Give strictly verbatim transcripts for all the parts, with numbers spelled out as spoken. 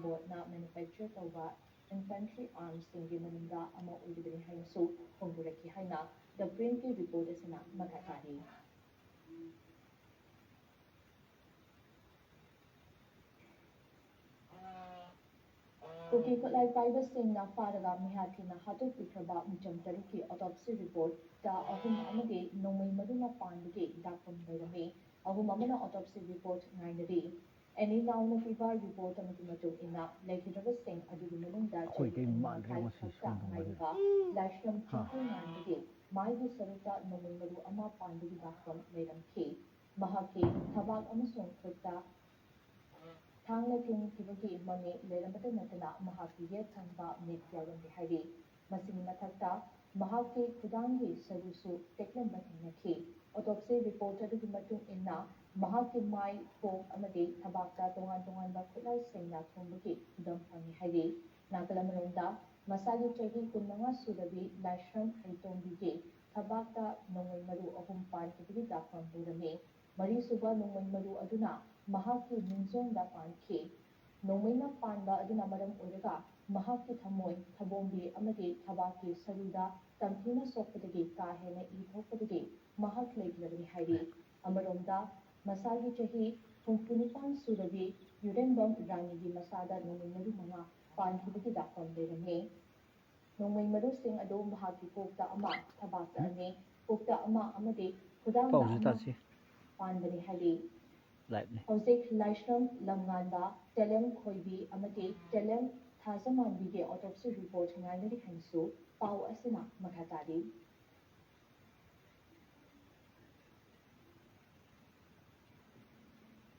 ꯕꯣꯔꯗꯅ ꯃꯦꯅꯨꯐꯦꯛꯆꯔ ꯇꯧꯕ ꯏꯟꯐꯦꯟꯇ꯭ꯔꯤ ꯑꯥꯔꯝꯁꯤꯡꯒꯤ ꯃꯅꯨꯡꯗ ꯑꯃ ꯑꯣꯏꯔꯤꯕꯅꯤ ꯍꯥꯏꯅꯁꯨ ꯐꯣꯡꯗꯣꯔꯛꯈꯤ ꯍꯥꯏꯅ ꯗ ꯄ꯭ꯔꯤꯟꯠꯀꯤ ꯔꯤꯄꯣꯔꯠ ꯑꯁꯤꯅ ꯃꯈꯥ ꯇꯥꯔꯤ꯫ ꯀꯨꯀꯤ ꯈꯨꯠꯂꯥꯏ ꯄꯥꯏꯕꯁꯤꯡꯅ ꯐꯥꯔꯒ ꯃꯤꯍꯥꯠ ꯊꯤꯅ ꯍꯥꯠꯇꯣꯛꯄꯤꯈ꯭ꯔꯕ ꯃꯤꯆꯝ ꯇꯔꯨꯛꯀꯤ autopsy reportꯇ ꯑꯍꯨꯝ ꯑꯃꯗꯤ ꯅꯣꯡꯃꯩ ꯃꯔꯨꯅ ꯄꯥꯟꯕꯒꯤ ꯗꯥꯛꯐꯝ ꯂꯩꯔꯝꯃꯤ꯫ ꯑꯍꯨꯝ ꯑꯃꯅ autopsy report ꯉꯥꯏꯅꯔꯤ꯫ ꯑꯦꯅꯤ ꯅꯥꯎꯅ ꯄꯤꯕ ꯔꯤꯄꯣꯔꯠ ꯑꯃꯒꯤ ꯃꯇꯨꯡ ꯏꯟꯅ, ꯂꯩꯈꯤꯗ꯭ꯔꯕꯁꯤꯡ ꯑꯗꯨꯒꯤ ꯃꯅꯨꯡꯗ ꯑꯩꯈꯣꯏꯗꯤ ꯆꯍꯤ ꯃꯥꯟꯗ꯭ꯔꯦ ꯃꯉꯥ ꯉꯁꯤ ꯈꯛꯇ ꯁꯣꯏꯗꯧ ꯃꯥꯜꯂꯦ꯫ ꯉꯥꯏꯔꯕ ꯂꯥꯏꯁ꯭ꯔꯝ ꯍꯥ꯫ ꯆꯤꯡꯈꯣꯡꯉꯥꯟꯕꯒꯤ ꯃꯥꯏꯒꯤ ꯁꯔꯨꯛꯇ ꯅꯣꯡꯃꯩ ꯃꯔꯨ ꯑꯃ ꯄꯥꯟꯕꯒꯤ ꯗꯥꯛꯐꯝ ꯂꯩꯔꯝꯈꯤ꯫ ꯃꯍꯥꯛꯀꯤ ꯊꯕꯥꯛ ꯑꯃꯁꯨꯡ ꯈꯨꯠꯇ ꯊꯥꯡꯅ ꯊꯤꯟꯈꯤꯕꯒꯤ ꯃꯃꯤ ꯂꯩꯔꯝꯕꯇ ꯅꯠꯇꯅ ꯃꯍꯥꯛꯀꯤ ꯌꯦꯠ ꯊꯪꯕ ꯃꯤꯠ ꯌꯥꯎꯔꯝꯗꯦ ꯍꯥꯏꯔꯤ꯫ ꯃꯁꯤꯒꯤ ꯃꯊꯛꯇ ꯃꯍꯥꯛꯀꯤ ꯈꯨꯗꯥꯡꯒꯤ ꯁꯔꯨꯁꯨ ꯇꯦꯛꯂꯝꯕ ꯊꯦꯡꯅꯈꯤ꯫ Autopsy report ꯑꯗꯨꯒꯤ ꯃꯇꯨꯡ ꯏꯟꯅ ꯃꯍꯥꯛꯀꯤ ꯃꯥꯏ, ꯀꯣꯛ ꯑꯃꯗꯤ ꯊꯕꯥꯛꯇ ꯇꯣꯉꯥꯟ ꯇꯣꯉꯥꯟꯕ ꯈꯨꯠꯂꯥꯏꯁꯤꯡꯅ ꯊꯣꯝꯕꯒꯤ ꯈꯨꯗꯝ ꯐꯪꯏ ꯍꯥꯏꯔꯤ꯫ ꯅꯥꯀꯜ ꯑꯃꯔꯣꯝꯗ ꯃꯁꯥꯒꯤ ꯆꯍꯤ ꯀꯨꯟꯃꯉꯥ ꯁꯨꯔꯕꯤ ꯂꯥꯏꯁ꯭ꯔꯝ ꯍꯩꯇꯣꯡꯕꯤꯒꯤ ꯊꯕꯥꯛꯇ ꯅꯣꯡꯃꯩ ꯃꯔꯨ ꯑꯍꯨꯝ ꯄꯥꯟꯈꯤꯕꯒꯤ ꯗꯥꯛꯐꯝ ꯂꯩꯔꯝꯃꯤ꯫ ꯃꯔꯤꯁꯨꯕ ꯅꯣꯡꯃꯩ ꯃꯔꯨ ꯑꯗꯨꯅ ꯃꯍꯥꯛꯀꯤ ꯅꯤꯡꯖꯣꯝꯗ ꯄꯥꯟꯈꯤ꯫ ꯅꯣꯡꯃꯩꯅ ꯄꯥꯟꯕ ꯑꯗꯨꯅ ꯃꯔꯝ ꯑꯣꯏꯔꯒ ꯃꯍꯥꯛꯀꯤ ꯊꯃꯣꯏ, ꯊꯕꯣꯝꯕꯤ ꯑꯃꯗꯤ ꯊꯕꯥꯛꯀꯤ ꯁꯔꯨꯗ ꯇꯝꯊꯤꯅ ꯁꯣꯛꯄꯗꯒꯤ ꯀꯥ ꯍꯦꯟꯅ ꯏ ꯊꯣꯛꯄꯗꯒꯤ ꯃꯍꯥꯛ ꯂꯩꯈꯤꯗꯕꯅꯤ ꯍꯥꯏꯔꯤ꯫ ꯑꯃꯔꯣꯝꯗ ꯃꯁꯥꯒꯤ ꯆꯍꯤ ꯍꯨꯝꯐꯨ ꯅꯤꯄꯥꯟ ꯁꯨꯔꯕꯤ ꯌꯨꯔꯦꯝꯕꯝ ꯔꯥꯅꯤꯒꯤ ꯃꯁꯥꯗ ꯅꯣꯡꯃꯩ ꯃꯔꯨ ꯃꯉꯥ ꯄꯥꯟꯈꯤꯕꯒꯤ ꯗꯥꯛꯐꯝ ꯂꯩꯔꯝꯃꯤ꯫ ꯅꯣꯡꯃꯩ ꯃꯔꯨꯁꯤꯡ ꯑꯗꯨ ꯃꯍꯥꯛꯀꯤ ꯀꯣꯛꯇ ꯑꯃ, ꯊꯕꯥꯛꯇ ꯑꯅꯤ, ꯄꯨꯛꯇ ꯑꯃ ꯑꯃꯗꯤ ꯈꯨꯗꯥꯡꯗ ꯄꯥꯎꯁꯤ ꯑꯃ ꯇꯥꯁꯤ꯫ ꯄꯥꯟꯕꯅꯤ ꯍꯥꯏꯔꯤ꯫ ꯂꯥꯏꯞꯅꯤ꯫ ꯍꯧꯖꯤꯛ ꯂꯥꯏꯁ꯭ꯔꯝ ꯂꯝꯉꯥꯟꯕ, ꯇꯦꯂꯦꯝ ꯈꯣꯏꯕꯤ ꯑꯃꯗꯤ ꯇꯦꯂꯦꯝ ꯊꯥꯖꯃꯥꯟꯕꯤꯒꯤ autopsy report ꯉꯥꯏꯅꯔꯤ ꯍꯥꯏꯅꯁꯨ ꯄꯥꯎ ꯑꯁꯤꯅ ꯃꯈꯥ ꯇꯥꯔꯤ꯫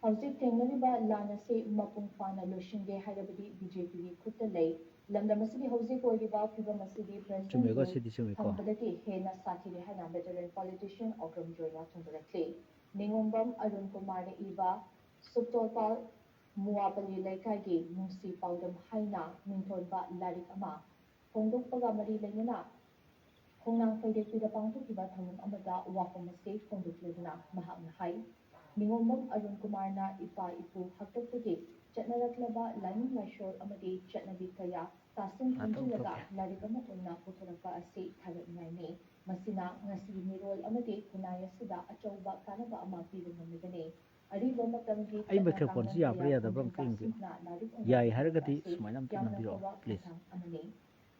ꯍꯧꯖꯤꯛ ꯊꯦꯡꯅꯔꯤꯕ ꯂꯥꯟ ꯑꯁꯤ ꯃꯄꯨꯡ ꯐꯥꯅ ꯂꯣꯏꯁꯤꯟꯒꯦ ꯍꯥꯏꯔꯕꯗꯤ BJPꯒꯤ ꯈꯨꯠꯇ ꯂꯩ꯫ ꯂꯝꯗꯝ ꯑꯁꯤꯒꯤ ꯍꯧꯖꯤꯛ ꯑꯣꯏꯔꯤꯕ ꯐꯤꯕꯝ ꯑꯁꯤꯗꯤ ꯆꯨꯝꯃꯦꯀꯣ, presidentꯅ ꯁꯤꯗꯤ ꯆꯨꯝꯃꯦꯀꯣ꯫ ꯈꯪꯕꯗꯒꯤ ꯍꯦꯟꯅ ꯁꯥꯊꯤꯔꯦ ꯍꯥꯏꯅ veteran politician ꯑꯣꯀ꯭ꯔꯝ ꯖꯣꯏꯅ ꯐꯣꯡꯗꯣꯔꯛꯂꯤ꯫ ꯅꯤꯉꯣꯝꯕꯝ ꯑꯔꯨꯟ ꯀꯨꯃꯥꯔꯅ ꯏꯕ ꯁꯨꯛꯇꯣꯜꯄꯥꯜ ꯃꯨꯋꯥꯄꯂꯤ ꯂꯩꯀꯥꯏꯒꯤ ꯅꯨꯡꯁꯤ ꯄꯥꯎꯗꯝ ꯍꯥꯏꯅ ꯃꯤꯡꯊꯣꯟꯕ ꯂꯥꯏꯔꯤꯛ ꯑꯃ ꯐꯣꯡꯗꯣꯛꯄꯒ ꯃꯔꯤ ꯂꯩꯅꯅ ꯈꯣꯡꯅꯥꯡ ꯐꯩꯔꯦꯛꯄꯤꯗ ꯄꯥꯡꯊꯣꯛꯈꯤꯕ ꯊꯧꯔꯝ ꯑꯃꯗ ꯋꯥꯐꯝ ꯑꯁꯤ ꯐꯣꯡꯗꯣꯛꯂꯗꯨꯅ ꯃꯍꯥꯛꯅ ꯍꯥꯏ, ꯅꯤꯉꯣꯝꯕꯝ ꯑꯔꯨꯟ ꯀꯨꯃꯥꯔꯅ ꯏꯄꯥ ꯏꯄꯨ ꯍꯥꯛꯇꯛꯇꯒꯤ ꯆꯠꯅꯔꯛꯂꯕ ꯂꯥꯏꯅꯤꯡ ꯂꯥꯏꯁꯣꯜ ꯑꯃꯗꯤ ꯆꯠꯅꯕꯤ ꯀꯌꯥ ꯇꯥꯁꯤꯟ ꯈꯣꯝꯖꯤꯜꯂꯒ ꯂꯥꯏꯔꯤꯛ ꯑꯃ ꯑꯣꯏꯅ ꯄꯨꯊꯣꯔꯛꯄ ꯑꯁꯤ ꯊꯥꯒꯠꯅꯤꯡꯉꯥꯏꯅꯤ꯫ ꯃꯁꯤꯅ ꯉꯁꯤꯒꯤ ꯃꯤꯔꯣꯜ ꯑꯃꯗꯤ ꯈꯨꯟꯅꯥꯏ ꯑꯁꯤꯗ ꯑꯆꯧꯕ ꯀꯥꯟꯅꯕ ꯑꯃ ꯄꯤꯕ ꯉꯝꯂꯤꯕꯅꯤ꯫ ꯑꯔꯤꯕ ꯃꯇꯝꯒꯤ ꯑꯩ ꯃꯥꯏꯀ꯭ꯔꯣꯐꯣꯟꯁꯤ ꯌꯥꯕ꯭ꯔꯥ ꯌꯥꯗꯕ꯭ꯔꯥ ꯑꯝꯇ ꯌꯦꯡꯒꯦ꯫ ꯌꯥꯏ ꯍꯥꯏꯔꯒꯗꯤ ꯁꯨꯃꯥꯏꯅ ꯑꯝꯇ ꯅꯝꯕꯤꯔꯛꯑꯣ, please꯫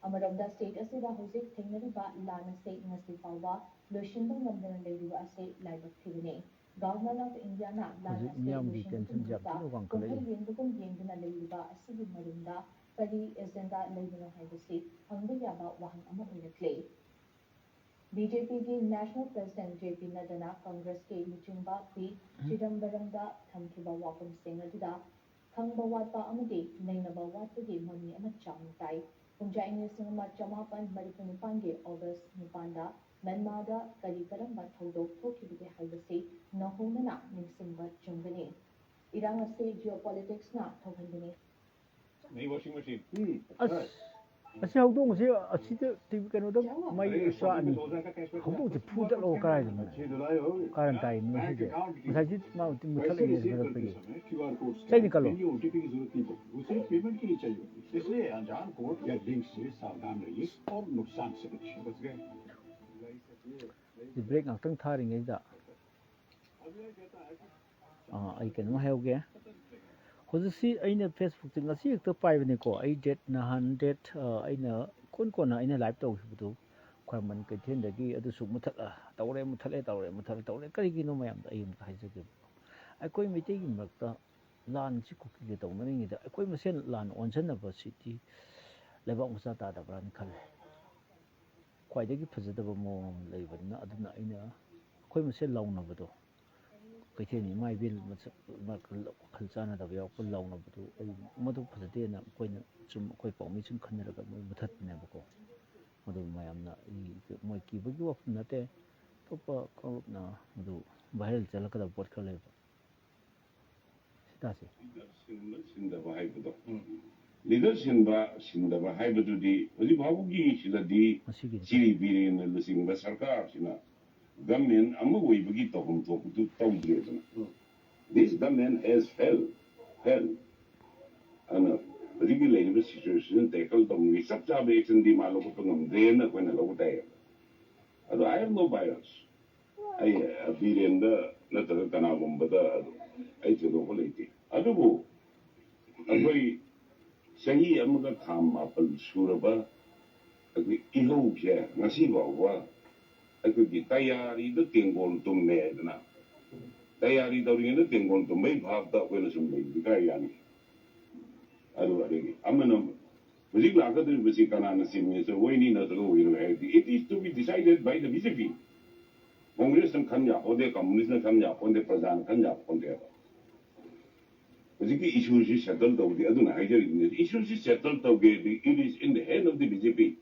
ꯑꯃꯔꯣꯝꯗ state ꯑꯁꯤꯗ ꯍꯧꯖꯤꯛ ꯊꯦꯡꯅꯔꯤꯕ ꯂꯥꯟ ꯑꯁꯤ ꯉꯁꯤ ꯐꯥꯎꯕ ꯂꯣꯏꯁꯤꯟꯕ ꯉꯝꯗꯅ ꯂꯩꯔꯤꯕ ꯑꯁꯤ ꯂꯥꯏꯕꯛ ꯊꯤꯕꯅꯤ꯫ Government of Indiaꯅ ꯂꯥꯟ ꯍꯧꯖꯤꯛ ꯑꯁꯤ ꯃꯤꯌꯥꯝꯒꯤ ꯂꯣꯏꯁꯤꯟꯕ tension ꯌꯥꯝ ꯊꯤꯅ ꯋꯥꯡꯈꯠꯂꯛꯏ꯫ ꯀꯨꯝꯍꯩ ꯌꯦꯡꯕꯒꯨꯝ ꯌꯦꯡꯗꯨꯅ ꯂꯩꯔꯤꯕ ꯑꯁꯤꯒꯤ ꯃꯔꯨꯝꯗ ꯀꯔꯤ agenda ꯂꯩꯕꯅꯣ ꯍꯥꯏꯕꯁꯤ ꯍꯪꯕ ꯌꯥꯕ ꯋꯥꯍꯪ ꯑꯃ ꯑꯣꯏꯔꯛꯂꯦ꯫ BJPꯒꯤ National President JP Naddāꯅ Congressꯀꯤ ꯂꯨꯆꯤꯡꯕ P ꯆꯤꯗꯝꯕꯔꯝꯗ ꯊꯝꯈꯤꯕ ꯋꯥꯐꯝꯁꯤꯡ ꯑꯗꯨꯗ ꯈꯪꯕ ꯋꯥꯠꯄ ꯑꯃꯗꯤ ꯅꯩꯅꯕ ꯋꯥꯠꯄꯒꯤ ꯃꯃꯤ ꯑꯃ ꯆꯥꯎꯅ ꯇꯥꯏ꯫ ꯀꯨꯝꯖꯥ ꯏꯪ ꯂꯤꯁꯤꯡ ꯑꯃ ꯆꯃꯥꯄꯟ ꯃꯔꯤꯐꯨ ꯅꯤꯄꯥꯟꯒꯤ August ꯅꯤꯄꯥꯟꯗ ꯃ꯭ꯌꯥꯟꯃꯥꯔꯗ ꯀꯔꯤ ꯀꯔꯝꯕ ꯊꯧꯗꯣꯛ ꯊꯣꯛꯈꯤꯕꯒꯦ ꯍꯥꯏꯕꯁꯤ ꯅꯧꯍꯧꯅꯅ ꯅꯤꯡꯁꯤꯡꯕ ꯆꯪꯒꯅꯤ꯫ ꯏꯔꯥꯡ ꯑꯁꯤ geopoliticsꯅ ꯊꯣꯛꯍꯟꯕꯅꯤ꯫ ꯑꯁ, ꯑꯁꯤ ꯍꯧꯗꯣꯡꯁꯤ ꯑꯁꯤꯗ ꯇꯤ-, ꯀꯩꯅꯣꯗ ꯃꯩ ꯆꯥꯛꯑꯅꯤ꯫ ꯍꯧꯗꯣꯡꯁꯤ ꯐꯨꯗꯠꯂꯣ ꯀꯗꯥꯏꯗꯅꯣ? ꯀꯥꯔꯟ ꯇꯥꯏ ꯃꯤ ꯁꯤꯁꯦ꯫ ꯉꯁꯥꯏꯁꯤ ꯃꯥ ꯃꯨꯊꯠꯂꯛꯏꯅꯦ ꯃꯊꯛꯇꯒꯤ꯫ ꯆꯩꯅ ꯀꯜꯂꯣ꯫ ꯁꯤ break ꯉꯥꯛꯇꯪ ꯊꯥꯔꯤꯉꯩꯗ ꯑꯥ, ꯑꯩ ꯀꯩꯅꯣꯝ ꯍꯥꯏꯍꯧꯒꯦ꯫ ꯍꯧꯖꯤꯛꯁꯤ ꯑꯩꯅ Facebookꯁꯦ ꯉꯁꯤ ꯈꯛꯇ ꯄꯥꯏꯕꯅꯤꯀꯣ꯫ ꯑꯩ date ꯅꯍꯥꯟ date, ꯑ, ꯑꯩꯅ ꯏꯀꯣꯟ ꯀꯣꯟꯅ ꯑꯩꯅ live ꯇꯧꯈꯤꯕꯗꯨ ꯈ꯭ꯋꯥꯏꯔꯝꯕꯟ ꯀꯩꯊꯦꯜꯗꯒꯤ ꯑꯗꯨꯁꯨ ꯃꯨꯊꯠꯂ ꯇꯧꯔꯦ, ꯃꯨꯊꯠꯂꯦ, ꯇꯧꯔꯦ, ꯃꯨꯊꯠꯂꯦ, ꯇꯧꯔꯦ꯫ ꯀꯔꯤꯒꯤꯅꯣ ꯃꯌꯥꯝꯗ ꯑꯩ ꯑꯃꯨꯛ ꯍꯥꯏꯖꯒꯦꯕ꯫ ꯑꯩꯈꯣꯏ ꯃꯩꯇꯩꯒꯤ ꯃꯔꯛꯇ ꯂꯥꯟꯁꯤ ꯀꯨꯀꯤꯒ ꯇꯧꯅꯔꯤꯉꯩꯗ ꯑꯩꯈꯣꯏ ꯃꯁꯦꯟ ꯂꯥꯟ ꯑꯣꯟꯁꯤꯟꯅꯕꯁꯤꯗꯤ ꯂꯩꯕꯥꯛ ꯃꯆꯥ ꯇꯥꯗꯕ꯭ꯔꯥꯅ ꯈꯜꯂꯦ꯫ ꯈ꯭ꯋꯥꯏꯗꯒꯤ ꯐꯖꯗꯕ ꯃꯑꯣꯡ ꯑꯃ ꯂꯩꯕꯅꯤꯅ, ꯑꯗꯨꯅ ꯑꯩꯅ ꯑꯩꯈꯣꯏ ꯃꯁꯦꯟ ꯂꯥꯎꯅꯕꯗꯣ, ꯀꯩꯊꯦꯜ ꯏꯃꯥ ꯏꯕꯦꯟ ꯃꯁꯛ ꯋꯥꯈꯜ ꯆꯥꯟꯅꯗꯕ ꯌꯥꯎꯔꯛꯄ ꯂꯥꯎꯅꯕꯗꯨ ꯑꯩ ꯃꯗꯨ ꯐꯖꯗꯦꯅ ꯑꯩꯈꯣꯏꯅ ꯁꯨꯝ ꯑꯩꯈꯣꯏ ꯄꯥꯎꯃꯤꯁꯤꯡ ꯈꯟꯅꯔꯒ ꯃꯣꯏ ꯃꯨꯊꯠꯄꯅꯦꯕꯀꯣ꯫ ꯃꯗꯨ ꯃꯌꯥꯝꯅ ꯑꯩ ꯃꯣꯏ ꯀꯤꯕꯒꯤ ꯋꯥꯐꯝ ꯅꯠꯇꯦ, ꯑꯇꯣꯞꯄ ꯀꯥꯡꯂꯨꯞꯅ ꯃꯗꯨ viral ꯆꯠꯂꯛꯀꯗꯕ ꯄꯣꯠ ꯈꯔ ꯂꯩꯕ꯫ ꯁꯤ ꯇꯥꯁꯦ꯫ ꯁꯤꯟꯕ ꯁꯤꯟꯗꯕ ꯍꯥꯏꯕꯗꯣ, ꯂꯤꯗꯔ ꯁꯤꯟꯕ ꯁꯤꯟꯗꯕ ꯍꯥꯏꯕꯗꯨꯗꯤ ꯍꯧꯖꯤꯛ ꯐꯥꯎꯕꯒꯤ ꯁꯤꯗꯗꯤ ꯃꯁꯤꯒꯤꯗꯤ ꯆꯤꯔꯤ ꯕꯤꯔꯦꯟꯅ ꯂꯨꯆꯤꯡꯕ ꯁꯔꯀꯥꯔꯁꯤꯅ government ꯑꯃ ꯑꯣꯏꯕꯒꯤ ꯇꯧꯐꯝ ꯊꯣꯛꯄꯗꯨ ꯇꯧꯗ꯭ꯔꯦꯗꯅ꯫ This government has failed, failed. ꯑꯗꯨꯅ ꯍꯧꯖꯤꯛꯀꯤ ꯂꯩꯔꯤꯕ ꯁꯤꯆꯨꯋꯦꯁꯟ ꯇꯦꯀꯜ ꯇꯧꯅꯕꯒꯤ ꯆꯞ ꯆꯥꯕ ꯑꯦꯛꯁꯟꯗꯤ ꯃꯥ ꯂꯧꯈꯠꯄ ꯉꯝꯗ꯭ꯔꯦꯅ ꯑꯩꯈꯣꯏꯅ ꯂꯧꯕ ꯇꯥꯏꯌꯦꯕ꯫ ꯑꯗꯣ I have no bias. ꯑꯩ ꯕꯤꯔꯦꯟꯗ ꯅꯠꯇ꯭ꯔꯒ ꯀꯅꯥꯒꯨꯝꯕꯗ ꯑꯗꯨ ꯑꯩ ꯊꯣꯏꯗꯣꯛꯄ ꯂꯩꯇꯦ꯫ ꯑꯗꯨꯕꯨ ꯑꯩꯈꯣꯏ ꯆꯍꯤ ꯑꯃꯒ ꯊꯥ ꯃꯥꯄꯜ ꯁꯨꯔꯕ ꯑꯩꯈꯣꯏ ꯏꯍꯧꯁꯦ ꯉꯁꯤ ꯐꯥꯎꯕ ꯑꯩꯈꯣꯏꯒꯤ ꯇꯌꯥꯔꯤꯗ ꯇꯦꯡꯒꯣꯜ ꯇꯨꯝꯃꯦ ꯍꯥꯏꯗꯅ, ꯇꯌꯥꯔꯤ ꯇꯧꯔꯤꯉꯩꯗ ꯇꯦꯡꯒꯣꯜ ꯇꯨꯝꯕꯩ ꯚꯥꯞꯇ ꯑꯩꯈꯣꯏꯅ ꯁꯨꯝ ꯂꯩꯕꯗꯤ ꯀꯥꯏ ꯌꯥꯅꯤ? ꯑꯗꯨ ꯑꯗꯒꯤ ꯑꯃꯅ ꯍꯧꯖꯤꯛ ꯂꯥꯛꯀꯗꯧꯔꯤꯕꯁꯤ ꯀꯅꯥꯅ ꯆꯤꯐ ꯃꯤꯅꯤꯁꯇꯔ ꯑꯣꯏꯅꯤ ꯅꯠꯇ꯭ꯔꯒ ꯑꯣꯏꯔꯣꯏ ꯍꯥꯏꯕꯗꯤ it is to be decided by the B J P. ꯀꯣꯡꯒ꯭ꯔꯦꯁꯅ ꯈꯟ ꯌꯥꯄꯣꯟꯇꯦ, ꯀꯝꯃꯨꯅꯤꯁꯅ ꯈꯟ ꯌꯥꯄꯣꯟꯇꯦ, ꯄ꯭ꯔꯖꯥꯅ ꯈꯟ ꯌꯥꯄꯣꯟꯇꯦꯕ꯫ ꯍꯧꯖꯤꯛꯀꯤ ꯏꯁꯨꯁꯤ ꯁꯦꯇꯜ ꯇꯧꯗꯦ, ꯑꯗꯨꯅ ꯍꯥꯏꯖꯔꯤꯕꯅꯤ, ꯏꯁꯨꯁꯤ settle ꯇꯧꯒꯦꯗꯤ it is in the hand of the B J P.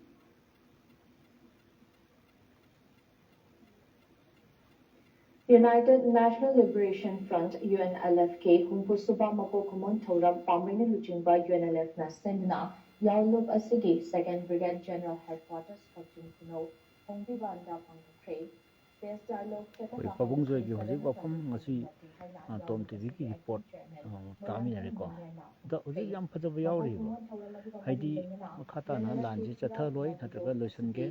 United National Liberation Front, U N L F ꯀꯤ ꯍꯨꯝꯐꯨꯁꯨꯕ ꯃꯄꯣꯛ ꯀꯨꯝꯑꯣꯟ ꯊꯧꯔꯝ ꯄꯥꯝꯕꯩꯅ ꯂꯨꯆꯤꯡꯕ U N L F ꯅ ꯁꯤꯟꯗꯨꯅ ꯌꯥꯎꯂꯨꯞ ꯑꯁꯤꯒꯤ Second Brigade General Headquarters ꯀꯛꯆꯤꯡ ꯈꯨꯅꯧ ꯍꯣꯡꯕꯤꯕꯥꯟꯗ ꯄꯥꯡꯊꯣꯛꯈ꯭ꯔꯦ꯫ Press dialogue ꯑꯩꯈꯣꯏ ꯄꯥꯕꯨꯡꯖꯣꯏꯒꯤ ꯍꯧꯖꯤꯛ ꯋꯥꯐꯝ ꯉꯁꯤ, ꯑ, ꯇꯣꯝ ꯇꯤꯚꯤꯒꯤ ꯔꯤꯄꯣꯔꯠ, ꯑ, ꯇꯥꯃꯤꯟꯅꯔꯦꯀꯣ꯫ ꯑꯗ ꯍꯧꯖꯤꯛ ꯌꯥꯝ ꯐꯖꯕ ꯌꯥꯎꯔꯤꯕ, ꯍꯥꯏꯗꯤ ꯃꯈꯥ ꯇꯥꯅ ꯂꯥꯟꯁꯤ ꯆꯠꯊꯔꯣꯏ ꯅꯠꯇ꯭ꯔꯒ ꯂꯣꯏꯁꯤꯟꯒꯦ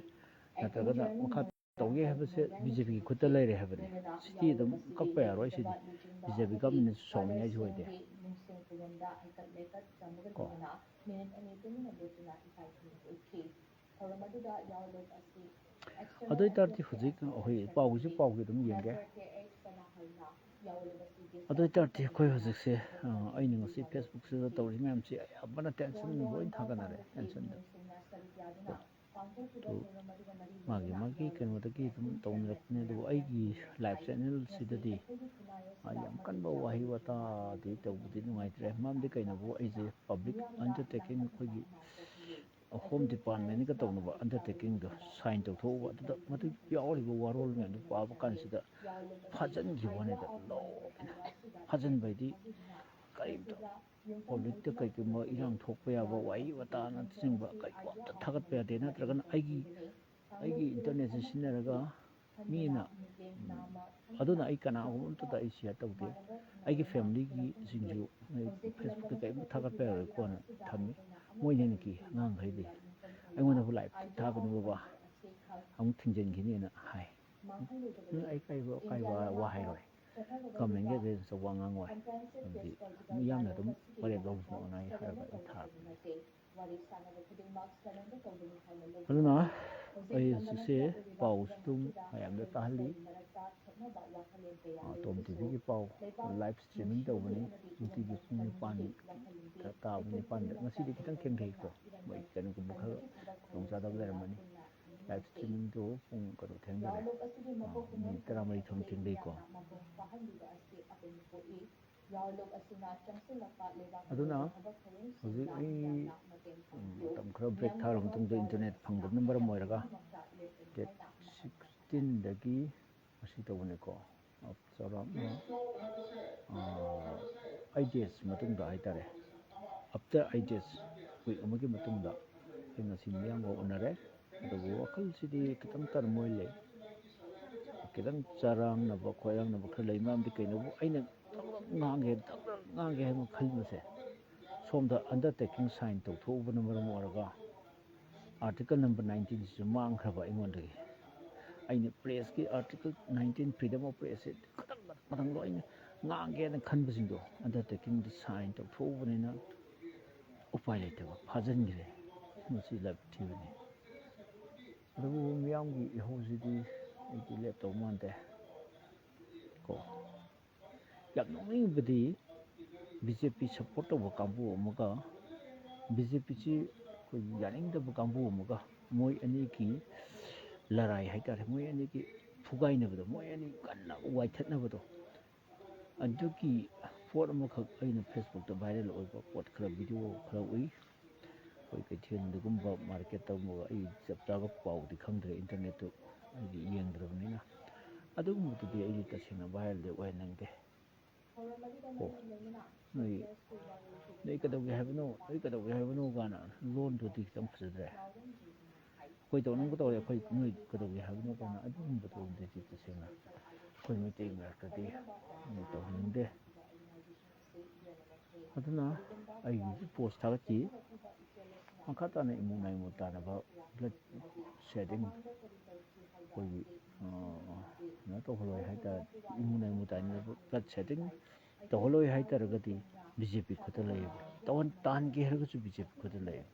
ꯅꯠꯇ꯭ꯔꯒꯅ ꯃꯈꯥ ꯇꯧꯒꯦ ꯍꯥꯏꯕꯁꯦ B J P ꯒꯤ ꯈꯨꯠꯇ ꯂꯩꯔꯦ ꯍꯥꯏꯕꯅꯤ꯫ ꯁꯤꯗꯤ ꯑꯗꯨꯝ ꯀꯛꯄ ꯌꯥꯔꯣꯏ, ꯁꯤꯗꯤ B J P ꯒꯃꯦꯟꯅꯁꯨ ꯁꯥꯎꯅꯤꯡꯉꯥꯏꯁꯨ ꯑꯣꯏꯗꯦ꯫ ꯀꯣ꯫ ꯑꯗꯨ ꯑꯣꯏ ꯇꯥꯔꯗꯤ ꯍꯧꯖꯤꯛ ꯑꯩꯈꯣꯏ ꯄꯥꯎꯒꯤꯁꯨ ꯄꯥꯎꯒꯤ ꯑꯗꯨꯝ ꯌꯦꯡꯒꯦ꯫ ꯑꯗꯨ ꯑꯣꯏ ꯇꯥꯔꯗꯤ ꯑꯩꯈꯣꯏ ꯍꯧꯖꯤꯛꯁꯦ, ꯑ, ꯑꯩꯅ ꯉꯁꯤ Facebook ꯁꯤꯗ ꯇꯧꯔꯤ ꯃꯌꯥꯝꯁꯤ ꯑꯌꯥꯝꯕꯅ tension ꯂꯣꯏ ꯊꯥꯒꯠꯅꯔꯦ, tension ꯗ꯫ ꯑꯗꯨ ꯃꯥꯒꯤ ꯃꯥꯒꯤ ꯀꯩꯅꯣꯗꯒꯤ ꯑꯗꯨꯝ ꯇꯧꯅꯔꯛꯄꯅꯦ, ꯑꯗꯨꯕꯨ ꯑꯩꯒꯤ live channel ꯁꯤꯗꯗꯤ, ꯑ, ꯌꯥꯝ ꯀꯟꯕ ꯋꯥꯍꯩ ꯋꯥꯇꯥꯗꯤ ꯇꯧꯕꯗꯤ ꯅꯨꯡꯉꯥꯏꯇ꯭ꯔꯦ꯫ ꯃꯔꯝꯗꯤ ꯀꯩꯅꯣꯕꯨ ꯑꯩꯁꯦ public undertaking, ꯑꯩꯈꯣꯏꯒꯤ Home Department ꯀ ꯇꯧꯅꯕ undertaking ꯗꯣ sign ꯇꯧꯊꯣꯛꯎꯕ, ꯑꯗꯨꯗ ꯃꯗꯨ ꯌꯥꯎꯔꯤꯕ ꯋꯥꯔꯣꯜ ꯃꯌꯥꯝꯗꯨ ꯄꯥꯕ ꯀꯥꯟꯁꯤꯗ ꯐꯥꯖꯤꯟꯈꯤꯕ ꯋꯥꯅꯤꯗ, ꯂꯣꯏꯅ ꯐꯥꯖꯤꯟꯕ ꯍꯥꯏꯗꯤ ꯀꯔꯤꯝꯇ public ꯇ ꯀꯩꯒꯨꯝꯕ ꯏꯔꯥꯡ ꯊꯣꯛꯄ ꯌꯥꯕ ꯋꯥꯍꯩ ꯋꯥꯇꯥꯅꯆꯤꯡꯕ ꯀꯩꯒꯨꯝꯕ ꯑꯝꯇ ꯊꯥꯒꯠꯄ ꯌꯥꯗꯦ, ꯅꯠꯇ꯭ꯔꯒꯅ ꯑꯩꯒꯤ, ꯑꯩꯒꯤ internet ꯁꯦ ꯁꯤꯖꯤꯟꯅꯔꯒ ꯃꯤꯅ, ꯎꯝ, ꯑꯗꯨꯅ ꯑꯩ ꯀꯅꯥꯒꯨꯝꯕ ꯑꯝꯇꯗ ꯑꯩ ꯁꯤꯌꯔ ꯇꯧꯗꯦ꯫ ꯑꯩꯒꯤ ꯐꯦꯃꯤꯂꯤꯒꯤꯁꯤꯡꯁꯨ ꯑꯩ ꯐꯦꯁꯕꯨꯛꯇ ꯀꯔꯤꯝꯇ ꯊꯥꯒꯠꯄ ꯌꯥꯔꯣꯏꯀꯣꯅ ꯊꯝꯃꯤ꯫ ꯃꯣꯏꯅ ꯍꯦꯟꯅ ꯀꯤ ꯑꯉꯥꯡꯈꯩꯗꯤ꯫ ꯑꯩꯉꯣꯟꯗꯕꯨ ꯂꯥꯏꯐ ꯊꯥꯒꯅꯨ ꯕꯕꯥ, ꯑꯃꯨꯛ ꯊꯤꯡꯖꯤꯟꯈꯤꯅꯤꯅ ꯍꯥꯏ꯫ ꯎꯝ, ꯑꯩ ꯀꯩꯕꯨ ꯑꯀꯥꯏꯕ ꯋꯥ ꯍꯥꯏꯔꯣꯏ꯫ ꯀꯃꯦꯟꯒꯤ ꯑꯗꯨꯗꯁꯨ ꯋꯥ ꯉꯥꯡꯉꯣꯏ꯫ ꯍꯥꯏꯕꯗꯤ ꯃꯤꯌꯥꯝꯅ ꯑꯗꯨꯝ ꯋꯥꯔꯦꯞ ꯂꯧꯕꯁꯨ ꯉꯥꯏ ꯍꯥꯏꯔꯒ ꯑꯩ ꯊꯥꯕꯅꯤ꯫ ꯑꯗꯨꯅ ꯑꯩ ꯍꯧꯖꯤꯛꯁꯦ ꯄꯥꯎꯁꯨ ꯑꯗꯨꯝ ꯃꯌꯥꯝꯗ ꯇꯥꯍꯜꯂꯤ꯫ ꯑ, ꯇꯣꯝ ꯇꯤꯚꯤꯒꯤ ꯄꯥꯎ ꯂꯥꯏꯚ ꯁ꯭ꯇ꯭ꯔꯤꯃꯤꯡ ꯇꯧꯕꯅꯤ ꯅꯨꯡꯇꯤꯒꯤ ꯄꯨꯡ ꯅꯤꯄꯥꯟ ꯇꯥꯕ ꯅꯤꯄꯥꯟꯗ꯫ ꯉꯁꯤꯗꯤ ꯈꯤꯇꯪ ꯊꯦꯡꯊꯩꯀꯣ, ꯃꯣꯏ ꯀꯩꯅꯣꯒꯨꯝꯕ ꯈꯔ ꯈꯨꯗꯣꯡꯆꯥꯗꯕ ꯂꯩꯔꯝꯃꯅꯤ꯫ ꯂꯥꯏꯚ ꯁ꯭ꯇ꯭ꯔꯤꯃꯤꯡꯗꯣ ꯄꯨꯡ ꯀꯩꯅꯣ ꯊꯦꯡꯊꯔꯦ, ꯑ, ꯃꯤꯅꯤꯠ ꯇꯔꯥꯃꯔꯤ ꯊꯣꯡ ꯊꯦꯡꯊꯩꯀꯣ꯫ ꯑꯗꯨꯅ ꯍꯧꯖꯤꯛ ꯑꯩ, ꯎꯝ, ꯃꯇꯝ ꯈꯔ ꯕ꯭ꯔꯦꯛ ꯊꯥꯔꯕ ꯃꯇꯨꯡꯗ ꯏꯟꯇꯔꯅꯦꯠ ꯐꯪꯗꯕꯅ ꯃꯔꯝ ꯑꯣꯏꯔꯒ ꯗꯦꯠ ꯁꯤꯛꯁꯇꯤꯟꯗꯒꯤ ꯉꯁꯤ ꯇꯧꯕꯅꯤꯀꯣ, ꯆꯥꯎꯔꯥꯛꯅ, ꯑ, ꯑꯩꯠ ꯗꯦꯖ ꯃꯇꯨꯡꯗ ꯍꯥꯏꯇꯥꯔꯦ, ꯑꯥꯐꯇꯔ ꯑꯩꯠ ꯗꯦꯖ, ꯋꯤꯛ ꯑꯃꯒꯤ ꯃꯇꯨꯡꯗ ꯑꯩ ꯉꯁꯤ ꯃꯤꯌꯥꯝꯒ ꯎꯅꯔꯦ꯫ ꯑꯗꯨꯕꯨ ꯋꯥꯈꯜꯁꯤꯗꯤ ꯈꯤꯇꯪ ꯇꯔꯃꯣꯏ ꯂꯩ, ꯈꯤꯇꯪ ꯆꯔꯥꯡꯅꯕ ꯈꯣꯏꯔꯥꯡꯅꯕ ꯈꯔ ꯂꯩ꯫ ꯃꯔꯝꯗꯤ ꯀꯩꯅꯣꯕꯨ ꯑꯩꯅ ꯗꯛ ꯗꯛ ꯉꯥꯡꯒꯦ, ꯗꯛ ꯗꯛ ꯉꯥꯡꯒꯦ ꯍꯥꯏꯕ ꯈꯟꯕꯁꯦ, ꯁꯣꯝꯗ ꯑꯟꯗꯔꯇꯦꯀꯤꯡ ꯁꯥꯏꯟ ꯇꯧꯊꯣꯛꯎꯕꯅ ꯃꯔꯝ ꯑꯣꯏꯔꯒ ꯑꯥꯔꯇꯤꯀꯜ ꯅꯝꯕꯔ ꯅꯥꯏꯟꯇꯤꯟꯁꯤꯁꯨ ꯃꯥꯡꯈ꯭ꯔꯕ ꯑꯩꯉꯣꯟꯗꯒꯤ꯫ ꯑꯩꯅ ꯄ꯭ꯔꯦꯁꯀꯤ ꯑꯥꯔꯇꯤꯀꯜ ꯅꯥꯏꯟꯇꯤꯟ, ꯐ꯭ꯔꯤꯗꯝ ꯑꯣꯐ ꯄ꯭ꯔꯦꯁꯁꯦ ꯈꯇꯪ ꯃꯊꯪꯗꯣ ꯑꯩꯅ ꯉꯥꯡꯒꯦꯅ ꯈꯟꯕꯁꯤꯡꯗꯣ ꯑꯟꯗꯔꯇꯦꯀꯤꯡꯗ ꯁꯥꯏꯟ ꯇꯧꯊꯣꯛꯎꯕꯅꯤꯅ ꯎꯄꯥꯏ ꯂꯩꯇꯕ ꯐꯥꯖꯤꯟꯈ꯭ꯔꯦ꯫ ꯃꯁꯤ ꯂꯥꯏꯕꯛ ꯊꯤꯕꯅꯤ꯫ ꯑꯗꯨꯕꯨ ꯃꯤꯌꯥꯝꯒꯤ ꯏꯍꯧꯁꯤꯗꯤ ꯑꯩꯗꯤ ꯂꯦꯞꯇꯧ ꯃꯥꯟꯗꯦ ꯀꯣ꯫ ꯌꯥꯝ ꯅꯣꯛꯅꯤꯡꯕꯗꯤ ꯕꯤ ꯖꯦ ꯄꯤ ꯁꯞꯄꯣꯔꯠ ꯇꯧꯕ ꯀꯥꯡꯕꯨ ꯑꯃꯒ ꯕꯤ ꯖꯦ ꯄꯤꯁꯤ ꯑꯩꯈꯣꯏꯒꯤ ꯌꯥꯅꯤꯡꯗꯕ ꯀꯥꯡꯕꯨ ꯑꯃꯒ ꯃꯣꯏ ꯑꯅꯤꯒꯤ ꯂꯔꯥꯏ ꯍꯥꯏꯇꯥꯔꯦ, ꯃꯣꯏ ꯑꯅꯤꯒꯤ ꯐꯨꯒꯥꯏꯅꯕꯗꯣ, ꯃꯣꯏ ꯑꯅꯤ ꯀꯟꯅ ꯋꯥꯏꯊꯠꯅꯕꯗꯣ, ꯑꯗꯨꯒꯤ ꯄꯣꯠ ꯑꯃꯈꯛ ꯑꯩꯅ ꯐꯦꯁꯕꯨꯛꯇ ꯚꯥꯏꯔꯦꯜ ꯑꯣꯏꯕ ꯄꯣꯠ ꯈꯔ, ꯚꯤꯗꯤꯑꯣ ꯈꯔ ꯎꯏ꯫ ꯑꯩꯈꯣꯏ ꯀꯩꯊꯦꯜꯗꯒꯨꯝꯕ ꯃꯥꯔꯀꯦꯠꯇꯒꯨꯝꯕ, ꯑꯩ ꯆꯞ ꯆꯥꯕ ꯄꯥꯎꯗꯤ ꯈꯪꯗ꯭ꯔꯦ, ꯏꯟꯇꯔꯅꯦꯠꯇꯨ ꯑꯩꯗꯤ ꯌꯦꯡꯗ꯭ꯔꯕꯅꯤꯅ꯫ ꯑꯗꯨꯒꯨꯝꯕꯗꯨꯗꯤ ꯑꯩꯗꯤ ꯇꯁꯦꯡꯅ ꯚꯥꯏꯔꯦꯜꯗꯤ ꯑꯣꯏꯍꯟꯅꯤꯡꯗꯦ꯫ ꯑꯣ, ꯅꯣꯏ, ꯅꯣꯏ ꯀꯩꯗꯧꯒꯦ ꯍꯥꯏꯕꯅꯣ, ꯅꯣꯏ ꯀꯩꯗꯧꯒꯦ ꯍꯥꯏꯕꯅꯣ ꯀꯥꯏꯅ ꯂꯣꯟꯗꯨꯗꯤ ꯈꯤꯇꯪ ꯐꯖꯗ꯭ꯔꯦ꯫ ꯑꯩꯈꯣꯏ ꯇꯧꯅꯤꯡꯕ ꯇꯧꯔꯦ, ꯑꯩꯈꯣꯏ ꯅꯣꯏ ꯀꯩꯗꯧꯒꯦ ꯍꯥꯏꯕꯅꯣ ꯀꯥꯏꯅ ꯑꯗꯨꯒꯨꯝꯕꯗꯣ ꯑꯝꯇꯗꯤ ꯇꯁꯦꯡꯅ ꯑꯩꯈꯣꯏ ꯃꯩꯇꯩ ꯃꯔꯛꯇꯗꯤ ꯇꯧꯍꯟꯅꯤꯡꯗꯦ꯫ ꯑꯗꯨꯅ ꯑꯩꯒꯤꯁꯨ ꯄꯣꯁ ꯊꯥꯒꯠꯈꯤ꯫ ꯃꯈꯥ ꯇꯥꯅ ꯏꯃꯨ ꯅꯥꯏꯃꯨ ꯇꯥꯅꯕ ꯕ꯭ꯂꯠ ꯁꯦꯗꯤꯡ ꯑꯩꯈꯣꯏꯒꯤ ꯀꯩꯅꯣ ꯇꯧꯍꯜꯂꯣꯏ ꯍꯥꯏꯇꯥꯔꯗꯤ, ꯏꯃꯨ ꯅꯥꯏꯃꯨ ꯇꯥꯅꯕ ꯕ꯭ꯂꯠ ꯁꯦꯗꯤꯡ ꯇꯧꯍꯜꯂꯣꯏ ꯍꯥꯏꯇꯥꯔꯒꯗꯤ ꯕꯤ ꯖꯦ ꯄꯤ ꯈꯨꯠꯇ ꯂꯩꯌꯦꯕ꯫ ꯇꯧꯍꯟ ꯇꯥꯍꯟꯒꯦ ꯍꯥꯏꯔꯒꯁꯨ ꯕꯤ ꯖꯦ ꯄꯤ ꯈꯨꯠꯇ ꯂꯩꯌꯦꯕ꯫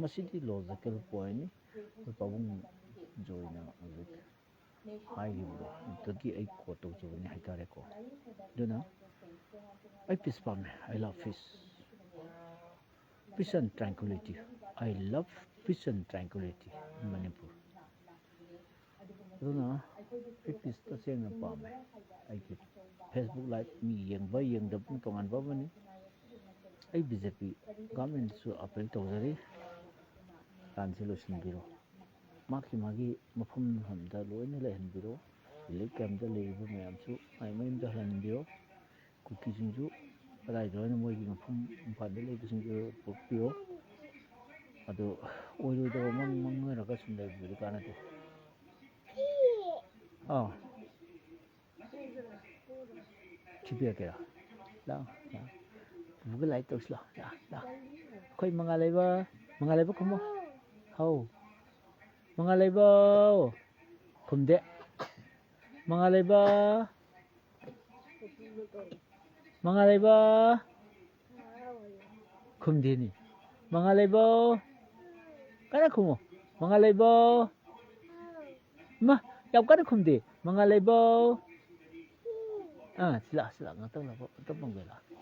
ꯃꯁꯤꯗꯤ ꯂꯣꯖꯤꯀꯦꯜ ꯄꯣꯏꯟꯅꯤ꯫ ꯑꯩꯈꯣꯏ ꯄꯥꯕꯨꯡ ꯖꯣꯏꯅ ꯍꯧꯖꯤꯛ ꯍꯥꯏꯈꯤꯕꯗꯣ ꯑꯗꯨꯗꯒꯤ ꯑꯩ ꯀꯣꯠ ꯇꯧꯖꯕꯅꯤ ꯍꯥꯏꯇꯥꯔꯦꯀꯣ꯫ ꯑꯗꯨꯅ ꯑꯩ ꯄꯤꯁ ꯄꯥꯝꯃꯦ꯫ I love peace. Peace and tranquility. I love peace and tranquility in Manipur. ꯑꯗꯨꯅ ꯑꯩ ꯄꯤꯁ ꯇꯁꯦꯡꯅ ꯄꯥꯝꯃꯦ꯫ ꯑꯩꯒꯤ ꯐꯦꯁꯕꯨꯛ ꯂꯥꯏꯚ ꯃꯤ ꯌꯦꯡꯕ ꯌꯦꯡꯗꯕꯅ ꯇꯣꯉꯥꯟꯕ ꯑꯃꯅꯤ꯫ ꯑꯩ ꯕꯤ ꯖꯦ ꯄꯤ ꯒꯚꯔꯟꯃꯦꯟꯠꯁꯨ ꯑꯄꯤꯜ ꯇꯧꯖꯔꯤ, ꯂꯥꯟꯁꯤ ꯂꯣꯏꯁꯤꯟꯕꯤꯔꯣ꯫ ꯃꯥꯒꯤ ꯃꯥꯒꯤ ꯃꯐꯝ ꯃꯐꯝꯗ ꯂꯣꯏꯅ ꯂꯩꯍꯟꯕꯤꯔꯣ꯫ ꯔꯤꯂꯤꯐ ꯀꯦꯝꯞꯇ ꯂꯩꯔꯤꯕ ꯃꯌꯥꯝꯁꯨ ꯃꯥꯏ ꯃꯌꯨꯝꯗ ꯍꯜꯍꯟꯕꯤꯔꯣ꯫ ꯀꯨꯀꯤꯁꯤꯡꯁꯨ ꯀꯗꯥꯏꯗ ꯂꯣꯏꯅ ꯃꯣꯏꯒꯤ ꯃꯐꯝ ꯃꯄꯥꯟꯗ ꯂꯩꯕꯁꯤꯡꯗꯨ ꯄꯨꯔꯛꯄꯤꯔꯣ꯫ ꯑꯗꯨ ꯑꯣꯏꯔꯣꯏꯗꯕ ꯃꯪ ꯃꯪꯅꯔꯒ ꯁꯨꯝ ꯂꯩꯕꯗꯨꯗꯤ ꯀꯥꯟꯅꯗꯦ꯫ ꯑꯥ꯫ ꯊꯤꯕꯤꯔꯛꯀꯦꯔꯣ? ꯂꯥꯛꯑꯣ, ꯂꯥꯛꯑꯣ꯫ ꯄꯨꯄꯨꯒ ꯂꯥꯏꯔꯤꯛ ꯇꯧꯁꯤ ꯂꯥꯛꯑꯣ, ꯂꯥꯛꯑꯣ, ꯂꯥꯛꯑꯣ꯫ ꯑꯩꯈꯣꯏ ꯃꯉꯥꯜ ꯂꯩꯕ, ꯃꯉꯥꯜ ꯂꯩꯕ ꯈꯨꯝꯃꯣ꯫ ꯍꯧ꯫ ꯃꯉꯥꯜ ꯂꯩꯕ꯫ ꯈꯨꯝꯗꯦ꯫ ꯃꯉꯥꯜ ꯂꯩꯕ꯫ ꯃꯉꯥꯜ ꯂꯩꯕ꯫ ꯈꯨꯝꯗꯦꯅꯤ꯫ ꯃꯉꯥꯜ ꯂꯩꯕ꯫ ꯀꯟꯅ ꯈꯨꯝꯃꯣ꯫ ꯃꯉꯥꯜ ꯂꯩꯕ꯫ ꯏꯃꯥ, ꯌꯥꯝ ꯀꯟꯅ ꯈꯨꯝꯗꯦ꯫ ꯃꯉꯥꯜ ꯂꯩꯕ꯫ ꯑꯥ, ꯁꯤ ꯂꯥꯛꯑꯣ, ꯁꯤ ꯂꯥꯛꯑꯣ꯫ ꯉꯥꯛꯇꯪ ꯂꯥꯛꯑꯣ꯫ ꯉꯥꯛꯇꯪ ꯄꯥꯡꯒꯦ ꯂꯥꯛꯑꯣ꯫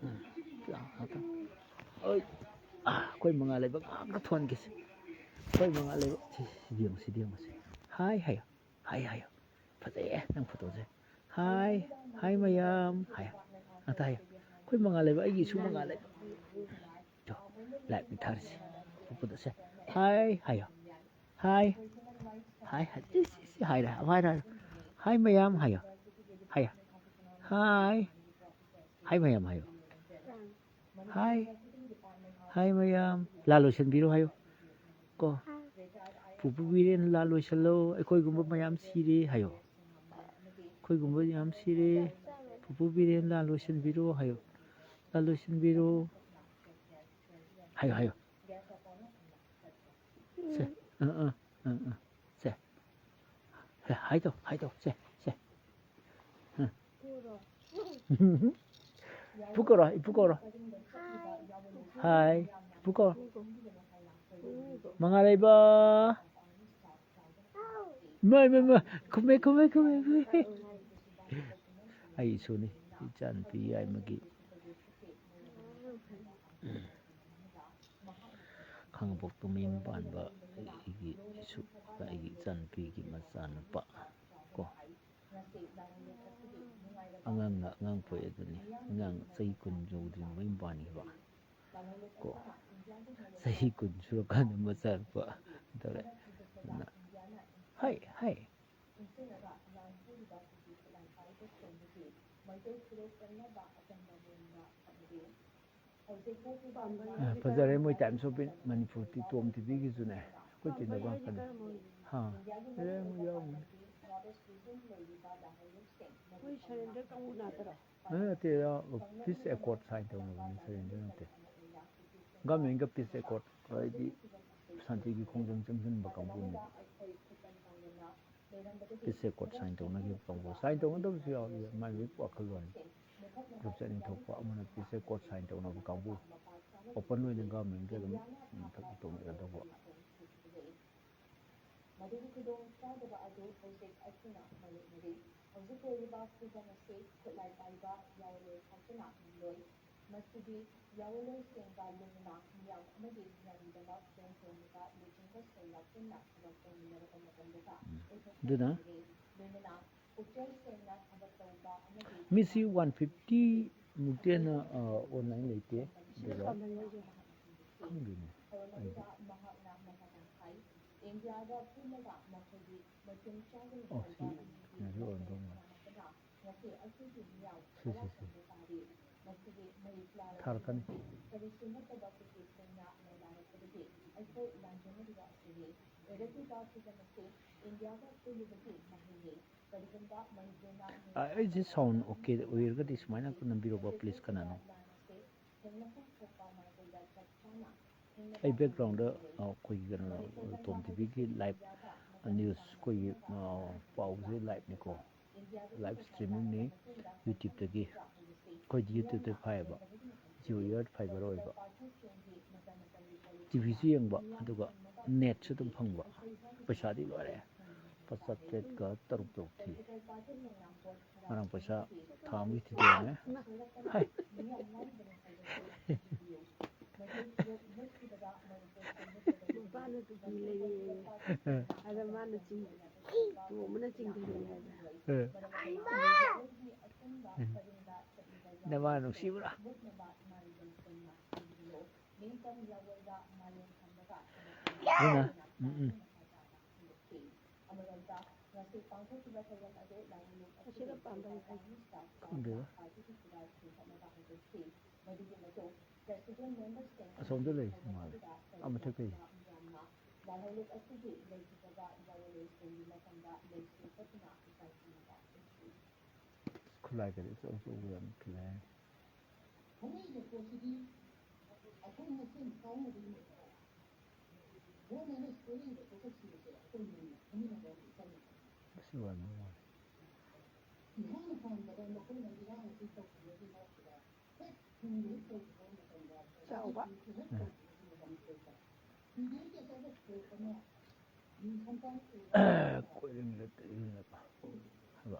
ꯎꯝ, ꯁꯤ ꯂꯥꯛꯑꯣ, ꯉꯥꯛꯇꯪ꯫ ꯑꯣꯏ꯫ ꯑꯥ, ꯑꯩꯈꯣꯏ ꯃꯉꯥꯜ ꯂꯩꯕ ꯉꯥꯛꯇ ꯊꯣꯟꯒꯦꯁꯦ꯫ ꯑꯩꯈꯣꯏ ꯃꯉꯥꯜ ꯂꯩꯕ꯫ ꯁꯤ, ꯁꯤꯗꯤ ꯌꯦꯡꯉꯨ, ꯁꯤꯗꯤ ꯌꯦꯡꯉꯨ, ꯁꯤ꯫ ꯍꯥꯏ ꯍꯥꯏꯌꯣ꯫ ꯍꯥꯏ ꯍꯥꯏꯌꯣ꯫ ꯐꯖꯩꯌꯦ ꯅꯪ ꯐꯣꯇꯣꯁꯦ꯫ ꯍꯥꯏ, ꯍꯥꯏ ꯃꯌꯥꯝ꯫ ꯍꯥꯏ꯫ ꯉꯥꯛꯇ ꯍꯥꯏꯌꯣ꯫ ꯑꯩꯈꯣꯏ ꯃꯉꯥꯜ ꯂꯩꯕ, ꯑꯩꯒꯤ ꯏꯁꯨ ꯃꯉꯥꯜ ꯂꯩꯕ꯫ ꯇꯣ, ꯂꯥꯏꯚ ꯊꯥꯔꯤꯁꯤ꯫ ꯐꯣꯇꯣꯁꯦ꯫ ꯍꯥꯏ ꯍꯥꯏꯌꯣ꯫ ꯍꯥꯏ꯫ ꯍꯥꯏ, ꯍꯥꯏ꯫ ꯏꯁ, ꯏꯁ, ꯍꯥꯏꯔꯦ꯫ ꯍꯥꯏꯔꯦ, ꯍꯥꯏꯔꯦ꯫ ꯍꯥꯏ ꯃꯌꯥꯝ ꯍꯥꯏꯌꯣ꯫ ꯍꯥꯏꯌꯣ꯫ ꯍꯥꯏ꯫ ꯍꯥꯏ ꯃꯌꯥꯝ ꯍꯥꯏꯌꯣ꯫ ꯍꯥꯏ꯫ ꯍꯥꯏ ꯃꯌꯥꯝ꯫ ꯂꯥ ꯂꯣꯏꯁꯤꯟꯕꯤꯔꯣ ꯍꯥꯏꯌꯣ꯫ ꯀꯣ꯫ ꯄꯨꯄꯨ ꯕꯤꯔꯦꯟ, ꯂꯥ ꯂꯣꯏꯁꯜꯂꯣ, ꯑꯩꯈꯣꯏꯒꯨꯝꯕ ꯃꯌꯥꯝ ꯁꯤꯔꯦ ꯍꯥꯏꯌꯣ꯫ ꯑꯩꯈꯣꯏꯒꯨꯝꯕ ꯌꯥꯝ ꯁꯤꯔꯦ, ꯄꯨꯄꯨ ꯕꯤꯔꯦꯟ, ꯂꯥ ꯂꯣꯏꯁꯤꯟꯕꯤꯔꯣ ꯍꯥꯏꯌꯣ꯫ ꯂꯥ ꯂꯣꯏꯁꯤꯟꯕꯤꯔꯣ꯫ ꯍꯥꯏꯌꯣ, ꯍꯥꯏꯌꯣ꯫ ꯁꯦ, ꯑꯥ, ꯑꯥ, ꯑꯥ, ꯑꯥ꯫ ꯁꯦ꯫ ꯁꯦ, ꯍꯥꯏ ꯇꯧ, ꯍꯥꯏ ꯇꯧ, ꯁꯦ, ꯁꯦ꯫ ꯑꯥ꯫ ꯏꯄꯨ ꯀꯧꯔꯣ, ꯏꯄꯨ ꯀꯧꯔꯣ꯫ ꯍꯥꯏ, ꯏꯄꯨ ꯀꯧꯔꯣ꯫ ꯃꯉꯥ ꯂꯩꯕ꯫ ꯏꯃꯥ, ꯏꯃꯥ, ꯏꯃꯥ꯫ ꯈꯨꯝꯃꯦ, ꯈꯨꯝꯃꯦ, ꯈꯨꯝꯃꯦ, ꯈꯨꯝꯃꯦ꯫ ꯑꯩ ꯏꯁꯨꯅꯤ, ꯏꯆꯥꯅꯨꯄꯤ ꯌꯥꯏꯃꯒꯤ꯫ ꯈꯥꯉꯕꯣꯛꯇ ꯃꯌꯨꯝ ꯄꯥꯟꯕ ꯑꯩꯒꯤ ꯏꯁꯨ, ꯑꯩꯒꯤ ꯏꯆꯥꯅꯨꯄꯤꯒꯤ ꯃꯆꯥꯅꯨꯄꯥ ꯀꯣ꯫ ꯑꯉꯥꯡꯅ ꯑꯉꯥꯡ ꯄꯣꯛꯑꯦ ꯑꯗꯨꯅꯤ꯫ ꯑꯉꯥꯡ ꯆꯍꯤ ꯀꯨꯟ ꯌꯧꯗ꯭ꯔꯤꯉꯩ ꯃꯌꯨꯝ ꯄꯥꯟꯈꯤꯕ ꯀꯣ꯫ ꯆꯍꯤ ꯀꯨꯟ ꯁꯨꯔꯀꯥꯟꯗ ꯃꯆꯥꯅꯨꯄꯥ ꯇꯧꯔꯦ꯫ ꯑꯗꯨꯅ ꯍꯥꯏ, ꯍꯥꯏ꯫ ꯑ, ꯐꯖꯔꯦ ꯃꯣꯏ Times of India ꯃꯅꯤꯄꯨꯔ ꯇꯤ-, ꯇꯣꯝ ꯇꯤꯚꯤꯒꯤꯁꯨꯅꯦ꯫ ꯑꯩꯈꯣꯏ ꯇꯤꯟꯅꯕ ꯉꯥꯛꯇꯅꯦ꯫ ꯍꯥ꯫ ꯑꯦ, ꯃꯣꯏ ꯌꯥꯎꯕꯅꯦ꯫ ꯃꯣꯏ surrender ꯀꯥꯡꯕꯨ ꯅꯠꯇ꯭ꯔꯣ? ꯑ, ꯅꯠꯇꯦ, ꯑ, peace accord sign ꯇꯧꯅꯕꯅꯦ, surrender ꯅꯠꯇꯦ꯫ Government ꯀ peace accord, ꯍꯥꯏꯗꯤ ꯁꯥꯟꯇꯤꯒꯤ ꯈꯣꯡꯖꯪ ꯆꯪꯁꯤꯟꯕ ꯀꯥꯡꯕꯨꯅꯦꯕ꯫ Peace accord sign ꯇꯧꯅꯈꯤꯕ ꯀꯥꯡꯕꯨ꯫ Sign ꯇꯧꯅꯗꯕꯁꯨ ꯌꯥꯎꯏ, ꯃꯥꯏ ꯃꯥꯏ ꯋꯥꯈꯜꯂꯣꯟ꯫ ꯒ꯭ꯔꯨꯞ ꯆꯠꯅꯤꯡ ꯊꯣꯛꯄ ꯑꯃꯅ peace accord sign ꯇꯧꯅꯕ ꯀꯥꯡꯕꯨ꯫ Open ꯑꯣꯏꯅ government ꯀ ꯑꯗꯨꯝ ꯃꯊꯛ ꯇꯧꯅꯒꯗꯧꯕ꯫ ꯃꯗꯨꯒꯤ ꯈꯨꯗꯣꯡ ꯆꯥꯗꯕ ꯑꯗꯨ ꯍꯧꯖꯤꯛ ꯑꯩꯈꯣꯏꯅ ꯃꯥꯌꯣꯛꯅꯔꯤ꯫ ꯍꯧꯖꯤꯛ ꯂꯩꯔꯤꯕ ꯐꯤꯕꯝ ꯑꯁꯤ ꯈꯨꯠꯂꯥꯏ ꯄꯥꯏꯕ ꯌꯥꯎꯔꯣꯏ ꯍꯥꯏꯗꯨꯅ ꯉꯝꯂꯣꯏ꯫ ꯃꯁꯤꯗꯤ ꯌꯥꯑꯣꯟꯂꯣꯟꯁꯤꯡꯒ ꯂꯣꯏꯅꯅ ꯃꯤꯌꯥꯝ ꯑꯃꯗꯤ ꯃꯤꯌꯥꯝꯒꯤꯗꯃꯛ ꯂꯣꯟ ꯇꯧꯅꯕ ꯂꯨꯆꯤꯡꯕꯁꯤꯡꯅ ꯄꯨꯟꯅ ꯊꯕꯛ ꯇꯧꯃꯤꯟꯅꯔꯕ ꯃꯇꯝꯗꯇ ꯎꯝ꯫ ꯑꯗꯨꯅ ꯑꯣꯏꯊꯣꯛꯄ ꯉꯝꯒꯅꯤ꯫ ꯂꯣꯏꯅꯅ ꯄꯨꯛꯆꯦꯜ ꯁꯦꯡꯅ ꯊꯕꯛ ꯇꯧꯕ ꯑꯃꯗꯤ ꯃꯤꯁꯤ one fifty ꯃꯨꯛꯇꯤ ꯍꯦꯟꯅ, ꯑ, online ꯂꯩꯇꯦ꯫ ꯑꯗꯨꯒ ꯈꯪꯗꯦꯅꯦ꯫ ꯑꯩꯁꯨ꯫ ꯏꯟꯗꯤꯌꯥꯒ ꯄꯨꯜꯂꯒ ꯃꯈꯣꯏꯒꯤ ꯃꯇꯝ ꯆꯥꯗꯅ ꯑꯣ, ꯁꯤ ꯂꯩꯕ ꯀꯩꯅꯣꯁꯨ ꯑꯣꯏꯔꯝꯗꯧ ꯃꯥꯜꯂꯦ꯫ ꯁꯤ, ꯁꯤ, ꯁꯤ꯫ ꯊꯥꯔꯛꯀꯅꯤ꯫ ꯑ, ꯑꯩꯁꯦ ꯁꯥꯎꯟ ꯑꯣꯀꯦ ꯑꯣꯏꯔꯒꯗꯤ ꯁꯨꯃꯥꯏꯅ ꯑꯝꯇ ꯅꯝꯕꯤꯔꯣꯕ, ꯄ꯭ꯂꯤꯁ, ꯀꯅꯥꯅꯣ? ꯑꯩ ꯕꯦꯛꯒ꯭ꯔꯥꯎꯟꯗ, ꯑ, ꯑꯩꯈꯣꯏꯒꯤ ꯀꯩꯅꯣ, ꯇꯣꯝ ꯇꯤꯚꯤꯒꯤ ꯂꯥꯏꯚ ꯅ꯭ꯌꯨꯁ, ꯑꯩꯈꯣꯏꯒꯤ, ꯑ, ꯄꯥꯎꯁꯦ ꯂꯥꯏꯚꯅꯤꯀꯣ, ꯂꯥꯏꯚ ꯏꯁꯇ꯭ꯔꯤꯃꯤꯡꯅꯤ ꯌꯨꯇ꯭ꯌꯨꯕꯇꯒꯤ꯫ ꯑꯩꯈꯣꯏꯗꯤ ꯌꯨꯇ꯭ꯌꯨꯕꯇꯒꯤ ꯐꯥꯏꯌꯦꯕ, ꯖꯤꯑꯣ ꯏꯌꯥꯔ ꯐꯥꯏꯕꯔ ꯑꯣꯏꯕ꯫ ꯇꯤꯚꯤꯁꯨ ꯌꯦꯡꯕ, ꯑꯗꯨꯒ ꯅꯦꯠꯁꯨ ꯑꯗꯨꯝ ꯐꯪꯕ꯫ ꯄꯩꯁꯥꯗꯤ ꯂꯣꯏꯔꯦ, ꯂꯨꯄꯥ ꯆꯥꯇ꯭ꯔꯦꯠꯀ ꯇꯔꯨꯛ ꯇꯔꯨꯛ ꯊꯤ꯫ ꯉꯔꯥꯡ ꯄꯩꯁꯥ ꯊꯥ ꯑꯃꯒꯤ ꯊꯤꯗꯣꯛꯑꯝꯃꯦ꯫ ꯍꯥꯏ꯫ ꯃꯄꯥꯅ ꯇꯨꯄꯤ ꯂꯩꯔꯦ꯫ ꯑꯗ ꯃꯥꯅ ꯆꯤꯡ-, ꯇꯣꯝꯕꯅ ꯆꯤꯡꯊꯔꯛꯑꯦ ꯍꯥꯏꯕ꯫ ꯑ꯫ ꯅꯃꯥ ꯅꯨꯡꯁꯤꯕ꯭ꯔꯥ? ꯑꯗꯨꯅ, ꯎꯝ, ꯎꯝ꯫ ꯑꯁꯤꯗ ꯄꯥꯟꯕ ꯃꯈꯩ꯫ ꯈꯪꯗꯦꯗ꯫ ꯑꯁꯣꯝꯗ ꯂꯩ ꯃꯥꯜꯂꯦ꯫ ꯑꯥ ꯃꯊꯛꯇꯩ꯫ ꯈꯨꯠꯂꯥꯏ ꯀꯔꯤ ꯑꯆꯧ ꯑꯆꯧꯕ ꯌꯥꯝ ꯈꯤꯜꯂꯦ꯫ ꯃꯁꯤ ꯑꯣꯏꯔꯝꯗꯧ ꯃꯥꯜꯂꯦ꯫ ꯆꯥꯎꯕ꯫ ꯎꯝ꯫ ꯀꯣꯏꯔꯦꯡꯂꯦ ꯀꯩꯔꯦꯡꯂꯦ ꯍꯥꯏꯕ꯫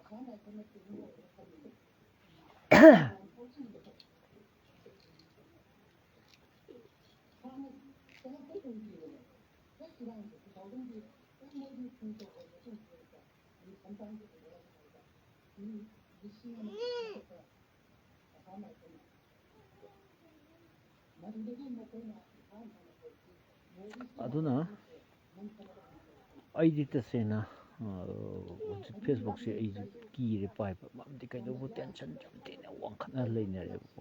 ꯑꯗꯨꯅ ꯑꯩꯗꯤ ꯇꯁꯦꯡꯅ, ꯑ, ꯍꯧꯖꯤꯛ ꯐꯦꯁꯕꯨꯛꯁꯦ ꯑꯩꯁꯦ ꯀꯤꯔꯦ ꯄꯥꯏꯕ, ꯃꯔꯝꯗꯤ ꯀꯩꯗꯧꯕ, ꯇꯦꯟꯁꯟ ꯌꯥꯝ ꯊꯤꯅ ꯋꯥꯡꯈꯠꯅ ꯂꯩꯅꯔꯦꯕꯀꯣ꯫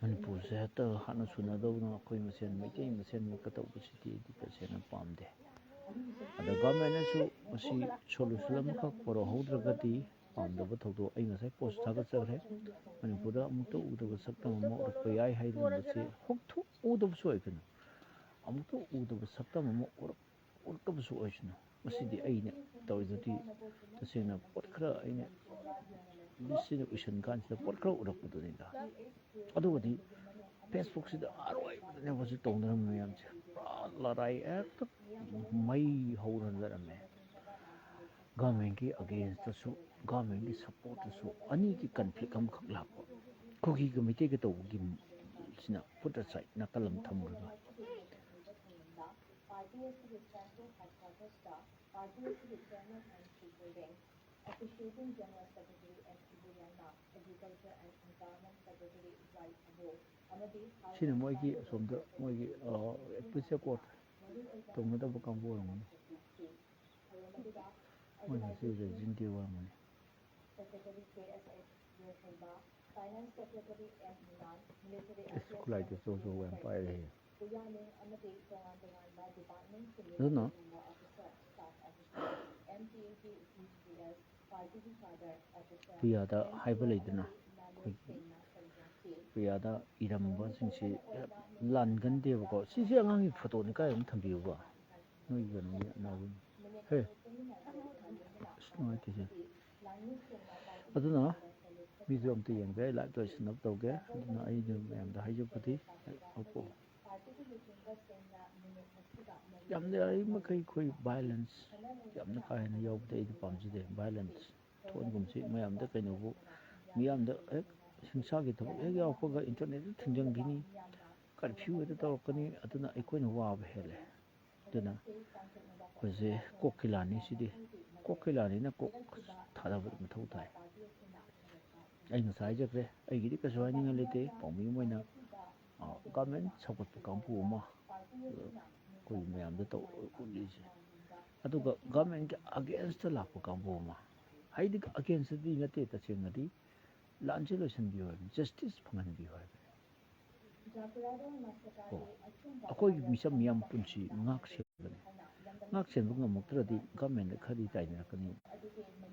ꯃꯅꯤꯄꯨꯔꯁꯦ ꯍꯦꯛꯇ ꯍꯥꯟꯅ ꯁꯨꯅꯗꯧꯅ ꯑꯩꯈꯣꯏ ꯃꯁꯦꯟ, ꯃꯩꯇꯩ ꯃꯁꯦꯟꯃꯛꯇ ꯇꯧꯕꯁꯤꯗꯤ ꯑꯩꯗꯤ ꯇꯁꯦꯡꯅ ꯄꯥꯝꯗꯦ꯫ ꯑꯗ ꯒꯚꯔꯟꯃꯦꯟꯅꯁꯨ ꯃꯁꯤ ꯁꯣꯂꯨꯁꯟ ꯑꯃꯈꯛ ꯄꯨꯔꯛꯍꯧꯗ꯭ꯔꯒꯗꯤ ꯄꯥꯝꯗꯕ ꯊꯧꯗꯣꯛ, ꯑꯩ ꯉꯁꯥꯏ ꯄꯣꯁ ꯊꯥꯒꯠꯆꯈ꯭ꯔꯦ, ꯃꯅꯤꯄꯨꯔꯗ ꯑꯃꯨꯛꯇ ꯎꯗꯕ ꯁꯛꯇꯝ ꯑꯃ ꯎꯔꯛꯄ ꯌꯥꯏ ꯍꯥꯏꯗꯅ ꯃꯁꯤ ꯍꯧꯊꯨ ꯎꯗꯕꯁꯨ ꯑꯣꯏ ꯀꯩꯅꯣ, ꯑꯃꯨꯛꯇ ꯎꯗꯕ ꯁꯛꯇꯝ ꯑꯃ ꯎꯔꯛ-, ꯎꯔꯛꯇꯕꯁꯨ ꯑꯣꯏꯁꯅꯨ꯫ ꯃꯁꯤꯗꯤ ꯑꯩꯅ ꯇꯧꯔꯤꯗꯨꯗꯤ ꯇꯁꯦꯡꯅ ꯄꯣꯠ ꯈꯔ ꯑꯩꯅ ꯃꯤꯠꯁꯤꯅ ꯎꯏꯁꯟ ꯀꯥꯟꯁꯤꯗ ꯄꯣꯠ ꯈꯔ ꯎꯔꯛꯄꯗꯨꯅꯤꯗ꯫ ꯑꯗꯨꯒꯗꯤ ꯐꯦꯁꯕꯨꯛꯁꯤꯗ ꯑꯔꯣꯏꯕꯗꯅꯦ ꯍꯧꯖꯤꯛ ꯇꯧꯅꯔꯝꯃꯤ ꯃꯌꯥꯝꯁꯦ, ꯄꯨꯔꯥ ꯂꯔꯥꯏ ꯍꯦꯛꯇ ꯃꯩ ꯍꯧꯔ ꯂꯩꯔꯝꯃꯦ꯫ ꯒꯚꯔꯟꯃꯦꯟꯒꯤ ꯑꯒꯦꯟꯁꯇꯁꯨ, ꯒꯚꯔꯟꯃꯦꯟꯒꯤ ꯁꯞꯄꯣꯔꯠꯇꯁꯨ ꯑꯅꯤꯒꯤ ꯀꯟꯐ꯭ꯂꯤꯛ ꯑꯃꯈꯛ ꯂꯥꯛꯄ꯫ ꯀꯨꯀꯤꯒ ꯃꯩꯇꯩꯒ ꯇꯧꯕꯒꯤ ꯁꯤꯅ ꯈꯨꯠ ꯑꯁꯥꯏ ꯅꯥꯀꯜ ꯑꯃ ꯊꯝꯈ꯭ꯔꯒ꯫ Party S T K Central Headquarters ꯇ Party S T K Chairman and Chief Building, Officiating General Secretary S T Birenna, Agriculture and Environment Secretary Y Abo, ꯑꯃꯗꯤ ꯁꯤꯅ ꯃꯣꯏꯒꯤ ꯑꯁꯣꯝꯗ ꯃꯣꯏꯒꯤ, ꯑ, ꯑꯦꯛꯄ꯭ꯔꯤꯁꯤꯌꯥ ꯀꯣꯔꯠ ꯇꯧꯅꯗꯕ ꯀꯥꯡꯕꯨ ꯑꯣꯏꯔꯝꯒꯅꯤ꯫ ꯃꯣꯏꯅ ꯁꯤ ꯔꯦꯖꯤꯟ ꯗꯦ ꯑꯣꯏꯔꯝꯒꯅꯤ꯫ Secretary K S H ꯌꯣꯡꯊꯣꯏꯕ, Finance Secretary M ꯃꯨꯅꯥꯟ, Military ꯑꯁ, Affairs ꯈꯨꯠꯂꯥꯏꯗꯤ ꯑꯆꯧ ꯑꯆꯧꯕ ꯌꯥꯝ ꯄꯥꯏꯔꯦꯍꯦ꯫ ꯄꯨꯌꯥꯂꯦꯡ ꯑꯃꯗꯤ ꯇꯣꯉꯥꯟ ꯇꯣꯉꯥꯟꯕ department ꯁꯤꯡꯒꯤ ꯑꯗꯨꯅ officer, staff officer, M P A G P G S, party ꯒꯤ cadre officer, ꯄꯨꯌꯥꯗ ꯍꯥꯏꯕ ꯂꯩꯗꯅ, ꯑꯩꯈꯣꯏꯒꯤ ꯄꯨꯌꯥꯗ ꯏꯔꯝꯕꯁꯤꯡꯁꯤ ꯂꯥꯟꯒꯟꯗꯦꯕꯀꯣ꯫ ꯁꯤꯁꯦ ꯑꯉꯥꯡꯒꯤ ꯐꯣꯇꯣꯅꯤ, ꯀꯥꯏ ꯑꯃ ꯊꯝꯕꯤꯌꯨꯕ? ꯅꯣꯏꯒꯤ ꯀꯩꯅꯣꯒꯤ ꯑꯅꯧꯕ꯫ ꯍꯦ, ꯑꯁ, ꯅꯨꯡꯉꯥꯏꯇꯦꯁꯦ꯫ ꯑꯗꯨꯅ ꯃꯤꯁꯨ ꯑꯝꯇ ꯌꯦꯡꯕ ꯌꯥꯏ, ꯂꯥꯏꯞꯇ ꯂꯣꯏꯁꯤꯟꯅꯕ ꯇꯧꯒꯦ꯫ ꯑꯗꯨꯅ ꯑꯩꯅ ꯃꯌꯥꯝꯗ ꯍꯥꯏꯖꯕꯗꯤ, ꯌꯥꯝꯅ ꯌꯥꯔꯤꯕ ꯃꯈꯩ ꯑꯩꯈꯣꯏ violence ꯌꯥꯝꯅ ꯀꯥ ꯍꯦꯟꯅ ꯌꯥꯎꯕꯗꯤ ꯑꯩꯗꯤ ꯄꯥꯝꯖꯗꯦ꯫ Violence ꯊꯣꯛꯍꯟꯒꯨꯝꯁꯤ, ꯃꯌꯥꯝꯗ ꯀꯩꯅꯣꯕꯨ, ꯃꯤꯌꯥꯝꯗ ꯍꯦꯛ ꯍꯤꯡꯁꯥꯒꯤ ꯊꯕꯛ ꯍꯦꯛ ꯌꯥꯎꯔꯛꯄꯒ ꯏꯟꯇꯔꯅꯦꯠꯇ ꯊꯤꯡꯖꯤꯟꯈꯤꯅꯤ, ꯀꯔꯐ꯭ꯌꯨ ꯍꯦꯛꯇ ꯇꯧꯔꯛꯀꯅꯤ꯫ ꯑꯗꯨꯅ ꯑꯩꯈꯣꯏꯅ ꯋꯥꯕ ꯍꯦꯜꯂꯦ꯫ ꯑꯗꯨꯅ ꯑꯩꯈꯣꯏꯁꯦ ꯀꯣꯛꯀꯤ ꯂꯥꯟꯅꯤ ꯁꯤꯗꯤ, ꯀꯣꯛꯀꯤ ꯂꯥꯟꯅꯤꯅ ꯀꯣꯛ ꯊꯥꯗꯕ ꯃꯊꯧ ꯇꯥꯏ꯫ ꯑꯩ ꯉꯁꯥꯏ ꯍꯥꯏꯖꯈ꯭ꯔꯦ, ꯑꯩꯒꯤꯗꯤ ꯀꯩꯁꯨ ꯍꯥꯏꯅꯤꯡꯉꯥꯏ ꯂꯩꯇꯦ꯫ ꯄꯥꯎꯃꯤ ꯑꯃ ꯑꯣꯏꯅ, ꯑ, ꯒꯚꯔꯟꯃꯦꯟ ꯁꯧꯒꯠꯄ ꯀꯥꯡꯕꯨ ꯑꯃ, ꯑ, ꯑꯩꯈꯣꯏ ꯃꯌꯥꯝꯗ ꯇꯧ-, ꯎꯠꯂꯤꯁꯦ꯫ ꯑꯗꯨꯒ ꯒꯚꯔꯟꯃꯦꯟꯒꯤ against ꯂꯥꯛꯄ ꯀꯥꯡꯕꯨ ꯑꯃ, ꯑꯩꯗꯤ againstꯇꯗꯤ ꯅꯠꯇꯦ, ꯇꯁꯦꯡꯅꯗꯤ ꯂꯥꯟꯁꯦ ꯂꯣꯏꯁꯤꯟꯕꯤꯌꯨ ꯍꯥꯏꯕꯅꯤ, justice ꯐꯪꯍꯟꯕꯤꯌꯨ ꯍꯥꯏꯕꯅꯤ꯫ ꯀꯣ? ꯑꯩꯈꯣꯏꯒꯤ ꯃꯤꯆꯝ ꯃꯤꯌꯥꯝ ꯄꯨꯟꯁꯤ ꯉꯥꯛ ꯁꯦꯟꯕꯅꯤ꯫ ꯉꯥꯛ ꯁꯦꯟꯕ ꯉꯝꯃꯛꯇ꯭ꯔꯗꯤ ꯒꯃꯦꯟꯗ ꯈꯔꯗꯤ ꯇꯥꯏꯅꯔꯛꯀꯅꯤ꯫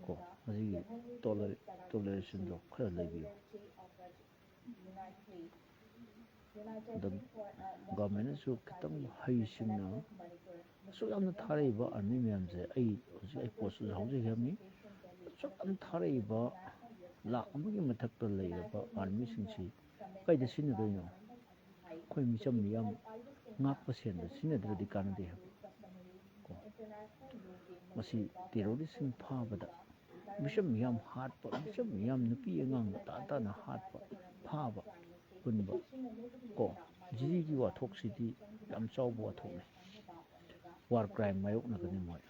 ꯀꯣ, ꯃꯁꯤꯒꯤ ꯇꯣꯂꯔꯦ-, ꯇꯣꯂꯔꯦꯁꯟꯗꯣ ꯈꯔ ꯂꯩꯕꯤꯌꯨ꯫ ꯑꯗꯨꯝ ꯒꯣꯔꯃꯦꯟꯅꯁꯨ ꯈꯤꯇꯪ ꯍꯩꯁꯤꯡꯅ ꯑꯁꯨꯛ ꯌꯥꯝꯅ ꯊꯥꯔꯛꯏꯕ ꯑꯥꯔꯃꯤ ꯃꯌꯥꯝꯁꯦ, ꯑꯩ ꯍꯧꯖꯤꯛ ꯑꯩ ꯄꯣꯁꯇꯁꯨ ꯍꯧꯖꯈꯤꯕꯅꯤ, ꯑꯁꯨꯛ ꯌꯥꯝꯅ ꯊꯥꯔꯛꯏꯕ ꯂꯥꯛ ꯑꯃꯒꯤ ꯃꯊꯛꯇ ꯂꯩꯔꯕ ꯑꯥꯔꯃꯤꯁꯤꯡꯁꯤ ꯀꯩꯗ ꯁꯤꯖꯤꯟꯅꯗꯣꯏꯅꯣ? ꯑꯩꯈꯣꯏ ꯃꯤꯆꯝ ꯃꯤꯌꯥꯝ ꯉꯥꯛꯄ ꯁꯦꯟꯗ ꯁꯤꯖꯤꯟꯅꯗ꯭ꯔꯗꯤ ꯀꯥꯟꯅꯗꯦ ꯍꯥꯏꯕ꯫ ꯀꯣ, ꯃꯁꯤ ꯇꯦꯔꯣꯔꯤꯁꯁꯤꯡ ꯐꯥꯕꯗ, ꯃꯤꯆꯝ ꯃꯤꯌꯥꯝ ꯍꯥꯠꯄ, ꯃꯤꯆꯝ ꯃꯤꯌꯥꯝ, ꯅꯨꯄꯤ ꯑꯉꯥꯡ ꯃꯇꯥ ꯇꯥꯅ ꯍꯥꯠꯄ, ꯐꯥꯕ, ꯄꯨꯟꯕ, ꯀꯣ, ꯖꯤꯗꯤꯒꯤ ꯋꯥꯊꯣꯛꯁꯤꯗꯤ ꯌꯥꯝ ꯆꯥꯎꯕ ꯋꯥꯊꯣꯛꯅꯤ꯫ ꯋꯥꯔ ꯀ꯭ꯔꯥꯏꯝ ꯃꯥꯌꯣꯛꯅꯒꯅꯤ ꯃꯣꯏ꯫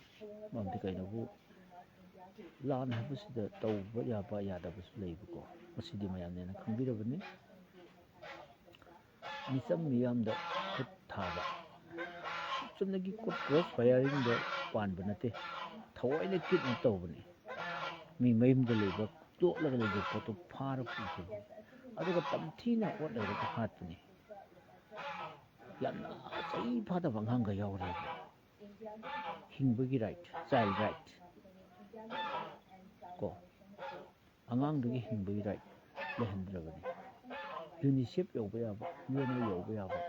ꯃꯔꯝꯗꯤ ꯀꯩꯅꯣꯕꯨ, ꯂꯥꯟ ꯍꯥꯏꯕꯁꯤꯗ ꯇꯧꯕ ꯌꯥꯕ ꯌꯥꯗꯕꯁꯨ ꯂꯩꯕꯀꯣ, ꯃꯁꯤꯗꯤ ꯃꯌꯥꯝꯅ ꯍꯦꯟꯅ ꯈꯪꯕꯤꯔꯕꯅꯤ꯫ ꯃꯤꯆꯝ ꯃꯤꯌꯥꯝꯗ ꯈꯨꯠ ꯊꯥꯕ, ꯆꯨꯝꯅꯒꯤ ꯈꯨꯠ ꯀ꯭ꯔꯣꯁ ꯐꯥꯌꯔꯤꯡꯗ ꯄꯥꯟꯕ ꯅꯠꯇꯦ, ꯊꯑꯣꯏꯅ ꯀꯤꯠꯅꯦꯞ ꯇꯧꯕꯅꯤ꯫ ꯃꯤ ꯃꯌꯨꯝꯗ ꯂꯩꯕ, ꯆꯣꯠꯂꯒ ꯂꯩꯕ ꯄꯣꯠꯇꯣ ꯐꯥꯔ ꯄꯨꯈꯤꯕꯅꯤ, ꯑꯗꯨꯒ ꯇꯝꯊꯤꯅ ꯑꯣꯠꯅꯔꯒ ꯍꯥꯠꯄꯅꯤ꯫ ꯌꯥꯝꯅ ꯆꯍꯤ ꯐꯥꯗꯕ ꯑꯉꯥꯡꯒ ꯌꯥꯎꯔꯦꯕ꯫ ꯍꯤꯡꯕꯒꯤ ꯔꯥꯏꯠ, ꯆꯥꯏꯜ ꯔꯥꯏꯠ, ꯀꯣ, ꯑꯉꯥꯡꯗꯨꯒꯤ ꯍꯤꯡꯕꯒꯤ ꯔꯥꯏꯠ ꯂꯩꯍꯟꯗ꯭ꯔꯕꯅꯤ꯫ ꯌꯨꯅꯤꯁꯦꯐ ꯌꯧꯕ ꯌꯥꯕ, ꯌꯨ ꯑꯦꯟ ꯑꯣ ꯌꯧꯕ ꯌꯥꯕ,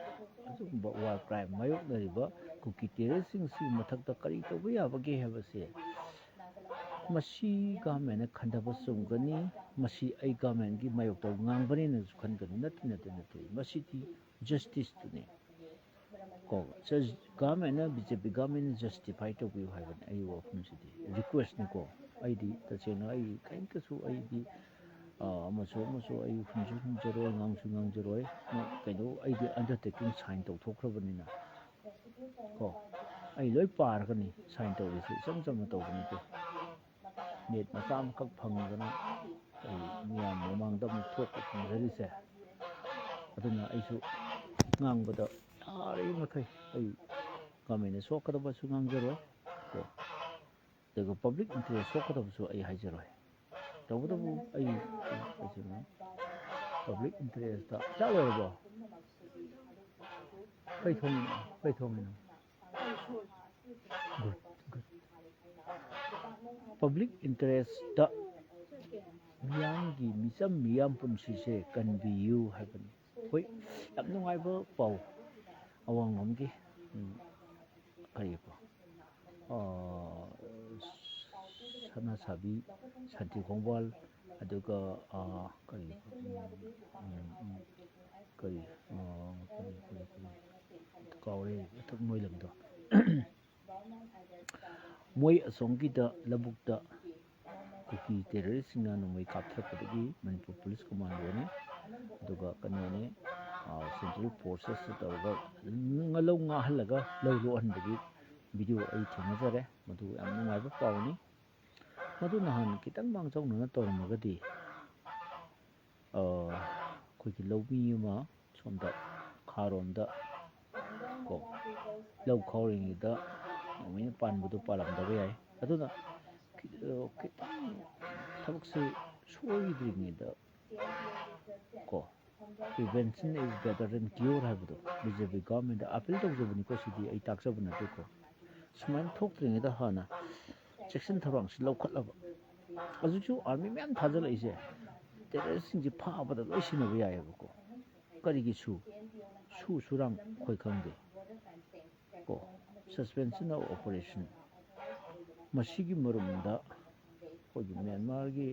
ꯑꯗꯨꯒꯨꯝꯕ ꯋꯥꯔ ꯀ꯭ꯔꯥꯏꯝ ꯃꯥꯌꯣꯛꯅꯔꯤꯕ ꯀꯨꯀꯤ ꯇꯦꯔꯣꯔꯤꯁꯁꯤꯡꯁꯤꯒꯤ ꯃꯊꯛꯇ ꯀꯔꯤ ꯇꯧꯕ ꯌꯥꯕꯒꯦ ꯍꯥꯏꯕꯁꯦ, ꯃꯁꯤ ꯒꯃꯦꯟꯅ ꯈꯟꯊꯕ ꯆꯨꯝꯒꯅꯤ꯫ ꯃꯁꯤ ꯑꯩ ꯒꯃꯦꯟꯒꯤ ꯃꯥꯌꯣꯛꯇ ꯉꯥꯡꯕꯅꯦꯅꯁꯨ ꯈꯟꯒꯅꯨ꯫ ꯅꯠꯇꯦ, ꯅꯠꯇꯦ, ꯅꯠꯇꯦ꯫ ꯃꯁꯤꯗꯤ ꯖꯁꯇꯤꯁꯇꯨꯅꯤ꯫ ꯀꯣ, ꯖꯁ-, ꯒꯃꯦꯟꯅ, ꯕꯤ ꯖꯦ ꯄꯤ ꯒꯃꯦꯟꯅ ꯖꯁꯇꯤꯐꯥꯏ ꯇꯧꯕꯤꯌꯨ ꯍꯥꯏꯕꯅꯤ ꯑꯩꯒꯤ ꯋꯥꯐꯝꯁꯤꯗꯤ꯫ ꯔꯤꯀ꯭ꯋꯦꯁꯅꯤꯀꯣ꯫ ꯑꯩꯗꯤ ꯇꯁꯦꯡꯅ ꯑꯩ ꯀꯔꯤꯝꯇꯁꯨ ꯑꯩꯗꯤ, ꯑ, ꯑꯃꯁꯨ ꯑꯃꯁꯨ ꯑꯩ ꯍꯨꯟꯁꯨ ꯍꯨꯟꯖꯔꯣꯏ, ꯉꯥꯡꯁꯨ ꯉꯥꯡꯖꯔꯣꯏ꯫ ꯀꯩꯅꯣ, ꯑꯩꯗꯤ ꯑꯟꯗꯔꯇꯦꯀꯤꯡ ꯁꯥꯏꯟ ꯇꯧꯊꯣꯛꯈ꯭ꯔꯕꯅꯤꯅ꯫ ꯀꯣ, ꯑꯩ ꯂꯣꯏ ꯄꯥꯔꯒꯅꯤ ꯁꯥꯏꯟ ꯇꯧꯔꯤꯁꯦ, ꯏꯆꯝ ꯆꯝꯅ ꯇꯧꯕ ꯅꯠꯇꯦ꯫ ꯅꯦꯠ ꯃꯆꯥ ꯑꯃꯈꯛ ꯐꯪꯗꯅ ꯑꯩ ꯃꯤꯌꯥꯝ ꯃꯃꯥꯡꯗ ꯑꯃꯨꯛ ꯊꯣꯛꯄ ꯐꯪꯖꯔꯤꯁꯦ꯫ ꯑꯗꯨꯅ ꯑꯩꯁꯨ ꯉꯥꯡꯕꯗ ꯌꯥꯔꯤꯕ ꯃꯈꯩ ꯑꯩ ꯒꯃꯦꯟꯗ ꯁꯣꯛꯀꯗꯕꯁꯨ ꯉꯥꯡꯖꯔꯣꯏ, ꯀꯣ, ꯑꯗꯨꯒ ꯄꯕ꯭ꯂꯤꯛ ꯏꯟꯇꯔꯦꯁ ꯁꯣꯛꯀꯗꯕꯁꯨ ꯑꯩ ꯍꯥꯏꯖꯔꯣꯏ꯫ ꯇꯧꯕꯇꯕꯨ ꯑꯩ ꯀꯩꯁꯨ ꯄꯕ꯭ꯂꯤꯛ ꯏꯟꯇꯔꯦꯁꯇ ꯆꯥꯛ ꯂꯣꯏꯔꯕꯣ? ꯀꯩ ꯊꯣꯡꯉꯤꯅꯣ? ꯀꯩ ꯊꯣꯡꯉꯤꯅꯣ? Good, good. Public interest-ꯇ ꯃꯤꯌꯥꯝꯒꯤ ꯃꯤꯆꯝ ꯃꯤꯌꯥꯝ ꯄꯨꯟꯁꯤꯁꯦ ꯀꯟꯕꯤꯌꯨ ꯍꯥꯏꯕꯅꯤ꯫ ꯍꯣꯏ, ꯌꯥꯝ ꯅꯨꯡꯉꯥꯏꯕ ꯄꯥꯎ꯫ ꯑꯋꯥꯡꯂꯣꯝꯒꯤ, ꯎꯝ, ꯀꯔꯤꯕ? ꯑꯥ, ꯁꯅꯥ ꯁꯥꯕꯤ ꯁꯥꯟꯇꯤ ꯈꯣꯡꯕꯥꯜ, ꯑꯗꯨꯒ, ꯑꯥ, ꯀꯔꯤ, ꯎꯝ, ꯎꯝ, ꯎꯝ, ꯀꯔꯤ, ꯑꯥ, ꯀꯔꯤ, ꯀꯔꯤ, ꯀꯔꯤ, ꯀꯥꯎꯔꯦ, ꯃꯊꯛ ꯃꯣꯏ ꯂꯝꯗꯣ꯫ ꯃꯣꯏ ꯑꯁꯣꯝꯒꯤꯗ ꯂꯧꯕꯨꯛꯇ ꯀꯨꯀꯤ terrorist-ꯁꯤꯡꯅ ꯅꯣꯡꯃꯩ ꯀꯥꯞꯊꯔꯛꯄꯗꯒꯤ ꯃꯅꯤꯄꯨꯔ Police Commando-ꯅꯤ, ꯑꯗꯨꯒ ꯀꯩꯅꯣꯅꯤ, ꯑꯥ, central forces-ꯇ ꯇꯧꯔꯒ ꯉ-, ꯂꯧ ꯉꯥꯛꯍꯜꯂꯒ ꯂꯧ ꯂꯣꯛꯍꯟꯕꯒꯤ video ꯑꯩ ꯊꯦꯡꯅꯖꯔꯦ꯫ ꯃꯗꯨ ꯌꯥꯝ ꯅꯨꯡꯉꯥꯏꯕ ꯄꯥꯎꯅꯤ꯫ ꯃꯗꯨ ꯅꯍꯥꯟ ꯈꯤꯇꯪ ꯃꯥꯡꯖꯧꯅꯅ ꯇꯧꯔꯝꯃꯒꯗꯤ, ꯑ, ꯑꯩꯈꯣꯏꯒꯤ ꯂꯧꯃꯤ ꯑꯃ ꯁꯣꯝꯗ ꯈꯥꯔꯣꯝꯗ ꯀꯣ, ꯂꯧ ꯈꯥꯎꯔꯤꯉꯩꯗ ꯅꯣꯡꯃꯩꯅ ꯄꯥꯟꯕꯗꯣ ꯄꯥꯜꯂꯝꯗꯕ ꯌꯥꯏ꯫ ꯑꯗꯨꯅ ꯈꯤ-, ꯑ, ꯈꯤꯇꯪ ꯊꯕꯛꯁꯦ ꯁꯣꯏꯗ꯭ꯔꯤꯉꯩꯗ ꯀꯣ, "Prevention is better than cure" ꯍꯥꯏꯕꯗꯣ, BJP government-ꯇ appeal ꯇꯧꯖꯕꯅꯤꯀꯣ, ꯁꯤꯗꯤ ꯑꯩ ꯇꯥꯛꯆꯕ ꯅꯠꯇꯦꯀꯣ꯫ ꯁꯨꯃꯥꯏꯅ ꯊꯣꯛꯇ꯭ꯔꯤꯉꯩꯗ ꯍꯥꯟꯅ ꯆꯦꯛꯁꯤꯟ ꯊꯧꯔꯥꯡꯁꯤ ꯂꯧꯈꯠꯂꯕ, ꯍꯧꯖꯤꯛꯁꯨ army ꯃꯌꯥꯝ ꯊꯥꯖꯤꯜꯂꯛꯏꯁꯦ, terrorist-ꯁꯤꯡꯁꯦ ꯐꯥꯕꯗ ꯂꯣꯏ ꯁꯤꯖꯤꯟꯅꯕ ꯌꯥꯏꯑꯕꯀꯣ꯫ ꯀꯔꯤꯒꯤ ꯁꯨ? ꯁꯨ ꯁꯨꯔꯥꯡ ꯑꯩꯈꯣꯏ ꯈꯪꯗꯦ꯫ ꯀꯣ, suspension of operation꯫ ꯃꯁꯤꯒꯤ ꯃꯔꯨꯝꯗ ꯑꯩꯈꯣꯏꯒꯤ ꯃ꯭ꯌꯥꯟꯃꯥꯔꯒꯤ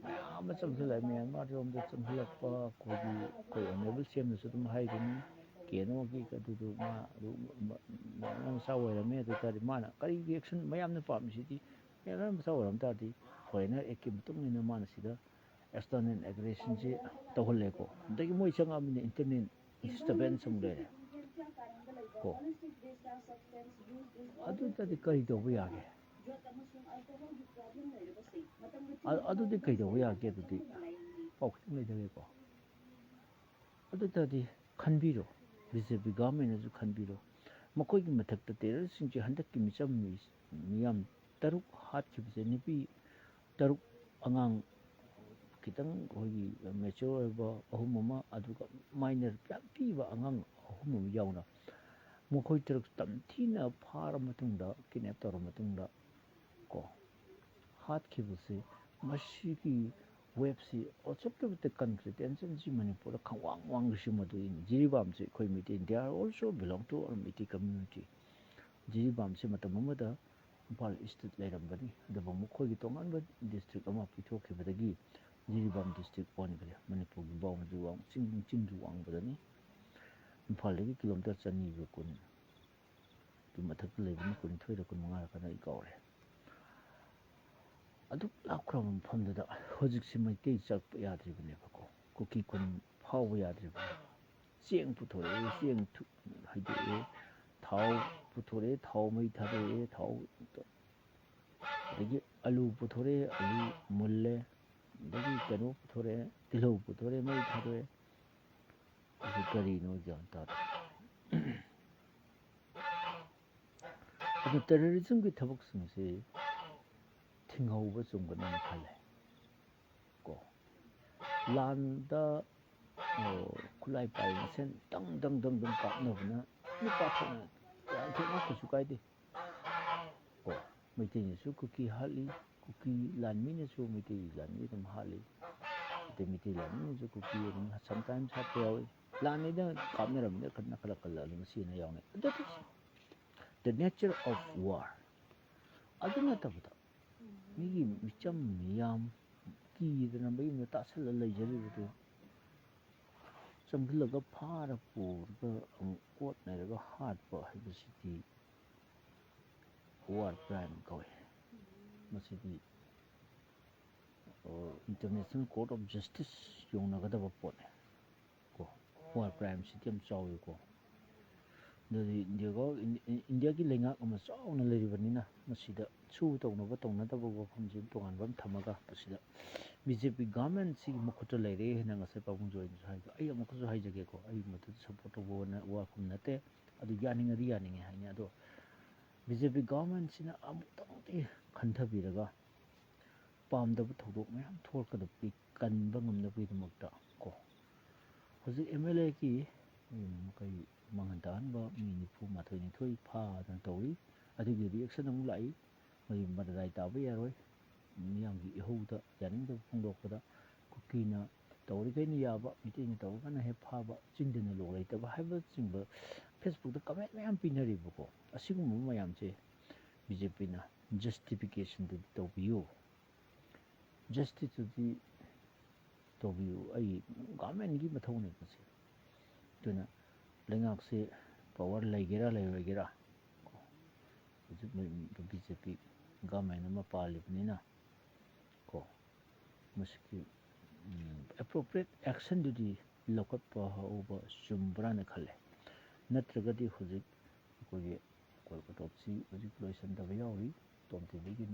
ꯃꯌꯥꯝ ꯑꯃ ꯆꯪꯁꯤꯜꯂꯛꯑꯦ꯫ ꯃ꯭ꯌꯥꯟꯃꯥꯔꯔꯣꯝꯗ ꯆꯪꯁꯤꯜꯂꯛꯄ ꯑꯩꯈꯣꯏꯒꯤ, ꯑꯩꯈꯣꯏ Honourable CM-ꯅꯁꯨ ꯑꯗꯨꯝ ꯍꯥꯏꯗꯨꯅꯤ, ꯀꯦꯅꯣꯒꯤ ꯑꯗꯨꯗꯨ ꯃꯥ ꯑꯗꯨ ꯃ-, ꯃ-, ꯃꯌꯥꯝ ꯃꯆꯥ ꯑꯣꯏꯔꯝꯃꯦ꯫ ꯑꯗꯨ ꯑꯣꯏ ꯇꯥꯔꯗꯤ ꯃꯥꯅ ꯀꯔꯤ reaction ꯃꯌꯥꯝꯅ ꯄꯥꯝꯃꯤꯁꯤꯗꯤ, ꯃꯌꯥꯝ ꯃꯆꯥ ꯑꯣꯏꯔꯝ ꯇꯥꯔꯗꯤ Foreigner Act-ꯀꯤ ꯃꯇꯨꯡ ꯏꯟꯅ ꯃꯥꯅ ꯁꯤꯗ external aggression-ꯁꯤ ꯇꯧꯍꯜꯂꯦꯀꯣ꯫ ꯑꯗꯒꯤ ꯃꯣꯏ ꯆꯪꯉꯛꯑꯕꯅꯤꯅ internal disturbance ꯑꯃꯨꯛ ꯂꯩꯔꯦ ꯀꯣ꯫ ꯑꯗꯨ ꯑꯣꯏ ꯇꯥꯔꯗꯤ ꯀꯔꯤ ꯇꯧꯕ ꯌꯥꯒꯦ? ꯑ-, ꯑꯗꯨꯗꯤ ꯀꯩꯗꯧꯕ ꯌꯥꯒꯦ? ꯑꯗꯨꯗꯤ ꯄꯥꯎ ꯈꯤꯇꯪ ꯂꯩꯖꯒꯦꯀꯣ꯫ ꯑꯗꯨ ꯑꯣꯏ ꯇꯥꯔꯗꯤ ꯈꯟꯕꯤꯔꯣ, BJP government-ꯅꯁꯨ ꯈꯟꯕꯤꯔꯣ꯫ ꯃꯈꯣꯏꯒꯤ ꯃꯊꯛꯇ terrorist-ꯁꯤꯡꯁꯦ ꯍꯟꯗꯛꯀꯤ ꯃꯤꯆꯝ ꯃꯤ-, ꯃꯤꯌꯥꯝ ꯇꯔꯨꯛ ꯍꯥꯠꯈꯤꯕꯁꯦ, ꯅꯨꯄꯤ ꯇꯔꯨꯛ, ꯑꯉꯥꯡ ꯈꯤꯇꯪ ꯑꯩꯈꯣꯏꯒꯤ mature ꯑꯣꯏꯕ ꯑꯍꯨꯝ ꯑꯃ, ꯑꯗꯨꯒ minor ꯌꯥꯝ ꯄꯤꯛꯏꯕ ꯑꯉꯥꯡ ꯑꯍꯨꯝ ꯑꯃ ꯌꯥꯎꯅ ꯃꯈꯣꯏ ꯇꯔꯨꯛ ꯇꯝꯊꯤꯅ ꯐꯥꯔ ꯃꯇꯨꯡꯗ, ꯀꯤꯗꯅꯦꯞ ꯇꯧꯔ ꯃꯇꯨꯡꯗ ꯀꯣ, ꯍꯥꯠꯈꯤꯕꯁꯤ, ꯃꯁꯤꯒꯤ ꯋꯦꯕꯁꯤ ꯑꯁꯨꯛꯀꯤ ꯃꯇꯤꯛ ꯀꯟꯈ꯭ꯔꯦ꯫ ꯇꯦꯟꯁꯟꯁꯤ ꯃꯅꯤꯄꯨꯔꯗ ꯈꯪꯋꯥꯡ ꯋꯥꯡꯈ꯭ꯔꯤꯁꯤ ꯃꯗꯨꯗꯒꯤꯅꯤ꯫ ꯖꯤꯔꯤꯕꯥꯝꯁꯤ ꯑꯩꯈꯣꯏ Meitei, they are also belong to our Meitei community꯫ ꯖꯤꯔꯤꯕꯥꯝꯁꯤ ꯃꯇꯝ ꯑꯃꯗ ꯏꯝꯐꯥꯜ ꯏꯁꯇ ꯂꯩꯔꯝꯕꯅꯤ꯫ ꯑꯗꯨꯕꯨ ꯃꯈꯣꯏꯒꯤ ꯇꯣꯉꯥꯟꯕ ꯗꯤꯁꯇ꯭ꯔꯤꯛ ꯑꯃ ꯄꯤꯊꯣꯛꯈꯤꯕꯗꯒꯤ ꯖꯤꯔꯤꯕꯥꯝ ꯗꯤꯁꯇ꯭ꯔꯤꯛ ꯑꯣꯟꯈ꯭ꯔꯦ꯫ ꯃꯅꯤꯄꯨꯔꯒꯤ ꯕꯥꯎꯟꯗꯔꯤ ꯋꯥꯡ-, ꯆꯤꯡ, ꯆꯤꯡꯁꯨ ꯋꯥꯡꯕꯗꯅꯤ꯫ ꯏꯝꯐꯥꯜꯗꯒꯤ ꯀꯤꯂꯣꯃꯤꯇꯔ ꯆꯅꯤꯒ ꯀꯨꯟ ꯑꯗꯨ ꯃꯊꯛꯇ ꯂꯩꯕꯅꯤ, ꯀꯨꯟꯅꯤꯊꯣꯏꯔ ꯀꯨꯟꯃꯉꯥꯔ ꯀꯥꯟꯅ ꯑꯩ ꯀꯥꯎꯔꯦ꯫ ꯑꯗꯨꯛ ꯂꯥꯞꯈ꯭ꯔꯕ ꯃꯐꯝꯗꯨꯗ ꯍꯧꯖꯤꯛꯁꯤ ꯃꯩꯇꯩ ꯆꯪꯂꯛꯄ ꯌꯥꯗ꯭ꯔꯤꯕꯅꯦꯕꯀꯣ, ꯀꯨꯀꯤ ꯈꯨꯟ ꯐꯥꯎꯕ ꯌꯥꯗ꯭ꯔꯤꯕꯅꯤ꯫ ꯆꯦꯡ ꯄꯨꯊꯣꯔꯛꯑꯦ, ꯆꯦꯡ ꯊꯨ-, ꯍꯩꯗꯣꯛꯑꯦ, ꯊꯥꯎ ꯄꯨꯊꯣꯔꯛꯑꯦ, ꯊꯥꯎ ꯃꯩ ꯊꯥꯗꯣꯛꯑꯦ, ꯊꯥꯎ, ꯑꯗꯒꯤ ꯑꯂꯨ ꯄꯨꯊꯣꯔꯛꯑꯦ, ꯑꯂꯨ ꯃꯨꯜꯂꯦ, ꯑꯗꯒꯤ ꯀꯩꯅꯣ ꯄꯨꯊꯣꯔꯛꯑꯦ, ꯇꯤꯜꯍꯧ ꯄꯨꯊꯣꯔꯛꯑꯦ, ꯃꯩ ꯊꯥꯗꯣꯛꯑꯦ꯫ ꯑꯗꯨ ꯀꯔꯤꯅꯣ ꯒ꯭ꯌꯥꯟ ꯇꯥꯗꯦ꯫ ꯑꯗꯨ ꯇꯦꯔꯣꯔꯤꯖꯝꯒꯤ ꯊꯕꯛꯁꯤꯡꯁꯤ ꯊꯤꯡꯍꯧꯕ ꯆꯨꯝꯒꯗ꯭ꯔꯅ ꯈꯜꯂꯦ ꯀꯣ꯫ ꯂꯥꯟꯗ, ꯑꯣ, ꯈꯨꯠꯂꯥꯏ ꯄꯥꯏꯕ ꯃꯁꯦꯟ ꯗꯪ ꯗꯪ ꯗꯪ ꯗꯪ ꯀꯥꯞꯅꯕꯅ ꯅꯨꯄꯥ ꯊꯣꯛꯅ ꯌꯥꯝ ꯊꯣꯛꯅ ꯀꯩꯁꯨ ꯀꯥꯏꯗꯦ ꯀꯣ꯫ ꯃꯩꯇꯩꯅꯁꯨ ꯀꯨꯀꯤ ꯍꯥꯠꯂꯤ, ꯀꯨꯀꯤ ꯂꯥꯟꯃꯤꯅꯁꯨ ꯃꯩꯇꯩ ꯂꯥꯟꯃꯤ ꯑꯗꯨꯝ ꯍꯥꯠꯂꯤ, ꯑꯗꯩ ꯃꯩꯇꯩ ꯂꯥꯟꯃꯤꯅꯁꯨ ꯀꯨꯀꯤ ꯑꯗꯨꯝ sometimes ꯍꯥꯠꯄ ꯌꯥꯎꯏ꯫ ꯂꯥꯟꯅꯤꯗ ꯀꯥꯞꯅꯔꯝꯃꯤꯅ ꯈꯔ ꯈꯔ ꯈꯜꯂ ꯑꯗꯨꯝ ꯁꯤꯅ ꯌꯥꯎꯅꯩ꯫ That is the nature of war꯫ ꯑꯗꯨ ꯅꯠꯇꯕꯗ ꯃꯤꯒꯤ ꯃꯤꯆꯝ ꯃꯤꯌꯥꯝ ꯀꯤꯗꯅ ꯃꯌꯨꯝꯗ ꯇꯥꯁꯜꯂ ꯂꯩꯖꯔꯤꯕꯗꯨ ꯆꯪꯁꯤꯜꯂꯒ ꯐꯥꯔ ꯄꯨꯔꯒ ꯑꯃꯨꯛ ꯑꯣꯠꯅꯔꯒ ꯍꯥꯠꯄ ꯍꯥꯏꯕꯁꯤꯗꯤ war crime ꯀꯧꯏ꯫ ꯃꯁꯤꯗꯤ, ꯑ, International Court of Justice ꯌꯧꯅꯒꯗꯕ ꯄꯣꯠꯅꯤ ꯀꯣ꯫ War crimeꯁꯤꯗꯤ ꯌꯥꯝ ꯆꯥꯎꯏꯀꯣ꯫ ꯑꯗꯨꯗꯤ ꯏꯟꯗꯤꯌꯥꯒ-, ꯏꯟ-, ꯏꯟꯗꯤꯌꯥꯒꯤ ꯂꯩꯉꯥꯛ ꯑꯃ ꯆꯥꯎꯅ ꯂꯩꯔꯤꯕꯅꯤꯅ ꯃꯁꯤꯗ ꯁꯨ ꯇꯧꯅꯕ ꯇꯧꯅꯗꯕ ꯋꯥꯐꯝꯁꯤ ꯇꯣꯉꯥꯟꯕ ꯑꯃ ꯊꯝꯃꯒ ꯃꯁꯤꯗ ꯕꯤ ꯖꯦ ꯄꯤ ꯒꯚꯔꯟꯃꯦꯟꯁꯤꯒꯤ ꯃꯈꯨꯠꯇ ꯂꯩꯔꯦ ꯍꯥꯏꯅ ꯉꯁꯥꯏ ꯄꯥꯕꯨꯡ ꯖꯣꯏꯅꯁꯨ ꯍꯥꯏꯕꯗꯣ ꯑꯩ ꯑꯃꯨꯛꯀꯁꯨ ꯍꯥꯏꯖꯒꯦꯀꯣ꯫ ꯑꯩ ꯃꯗꯨꯗ support ꯇꯧꯕ ꯋꯥꯐꯝ ꯅꯠꯇꯦ꯫ ꯑꯗꯨ ꯌꯥꯅꯤꯡꯉꯗꯤ ꯌꯥꯅꯤꯡꯉꯦ ꯍꯥꯏꯅꯤ꯫ ꯑꯗꯣ ꯕꯤ ꯖꯦ ꯄꯤ ꯒꯚꯔꯟꯃꯦꯟꯁꯤꯅ ꯑꯃꯨꯛꯇꯪꯗꯤ ꯈꯟꯊꯕꯤꯔꯒ ꯄꯥꯝꯗꯕ ꯊꯧꯗꯣꯛ ꯃꯌꯥꯝ ꯊꯣꯛꯂꯛꯀꯗꯕꯒꯤ ꯀꯟꯕ ꯉꯝꯅꯕꯒꯤꯗꯃꯛꯇ ꯀꯣ, ꯍꯧꯖꯤꯛ ꯑꯦꯝ ꯑꯦꯜ ꯑꯦꯒꯤ ꯃꯈꯩ ꯃꯥꯡꯍꯟ ꯇꯥꯛꯍꯟꯕ ꯃꯤ ꯅꯤꯐꯨ ꯃꯥꯊꯣꯏ ꯅꯤꯊꯣꯏ ꯐꯥꯗꯅ ꯇꯧꯔꯤ꯫ ꯑꯗꯨꯒꯤ reaction ꯑꯃꯨꯛ ꯂꯥꯛꯏ꯫ ꯃꯗꯨ ꯃꯇꯗꯥꯏ ꯇꯥꯕ ꯌꯥꯔꯣꯏ꯫ ꯃꯤꯌꯥꯝꯒꯤ ꯏꯍꯧꯗ ꯌꯥꯅꯤꯡꯗꯕ ꯐꯣꯡꯗꯣꯛꯄꯗ ꯀꯨꯀꯤꯅ ꯇꯧꯔꯤꯈꯩꯅ ꯌꯥꯕ, ꯃꯩꯇꯩꯅ ꯇꯧꯔꯒꯅ ꯍꯦꯛ ꯐꯥꯕ, ꯆꯤꯡꯗꯅ ꯂꯣꯛ ꯂꯩꯇꯕ ꯍꯥꯏꯕꯆꯤꯡꯕ Facebook ꯃꯌꯥꯝ ꯄꯤꯅꯔꯤꯕꯀꯣ꯫ ꯑꯁꯤꯒꯨꯝꯕ ꯃꯌꯥꯝꯁꯦ BJPꯅ justificationꯗꯨꯗꯤ ꯇꯧꯕꯤꯌꯨ꯫ Justiceꯇꯨꯗꯤ ꯇꯧꯕꯤꯌꯨ꯫ ꯑꯩ governmentꯀꯤ ꯃꯊꯧꯅꯦ ꯃꯁꯤ꯫ ꯑꯗꯨꯅ ꯂꯩꯉꯥꯛꯁꯦ power ꯂꯩꯒꯦꯔꯥ ꯂꯩꯔꯣꯏꯒꯦꯔꯥ ꯀꯣ, ꯍꯧꯖꯤꯛ BJP government ꯑꯃ ꯄꯥꯜꯂꯤꯕꯅꯤꯅ ꯀꯣ, ꯃꯁꯤꯒꯤ appropriate actionꯗꯨꯗꯤ ꯂꯧꯈꯠꯄ ꯍꯧꯕ ꯆꯨꯝꯕ꯭ꯔꯥꯅ ꯈꯜꯂꯦ꯫ ꯅꯠꯇ꯭ꯔꯒꯗꯤ ꯍꯧꯖꯤꯛ ꯑꯩꯈꯣꯏꯒꯤ ꯀꯣꯜꯀꯇꯥꯁꯤ ꯍꯧꯖꯤꯛ ꯂꯣꯏꯁꯤꯟꯗꯕ ꯌꯥꯎꯔꯤ꯫ ꯇꯣꯝ ꯇꯤꯚꯤꯒꯤ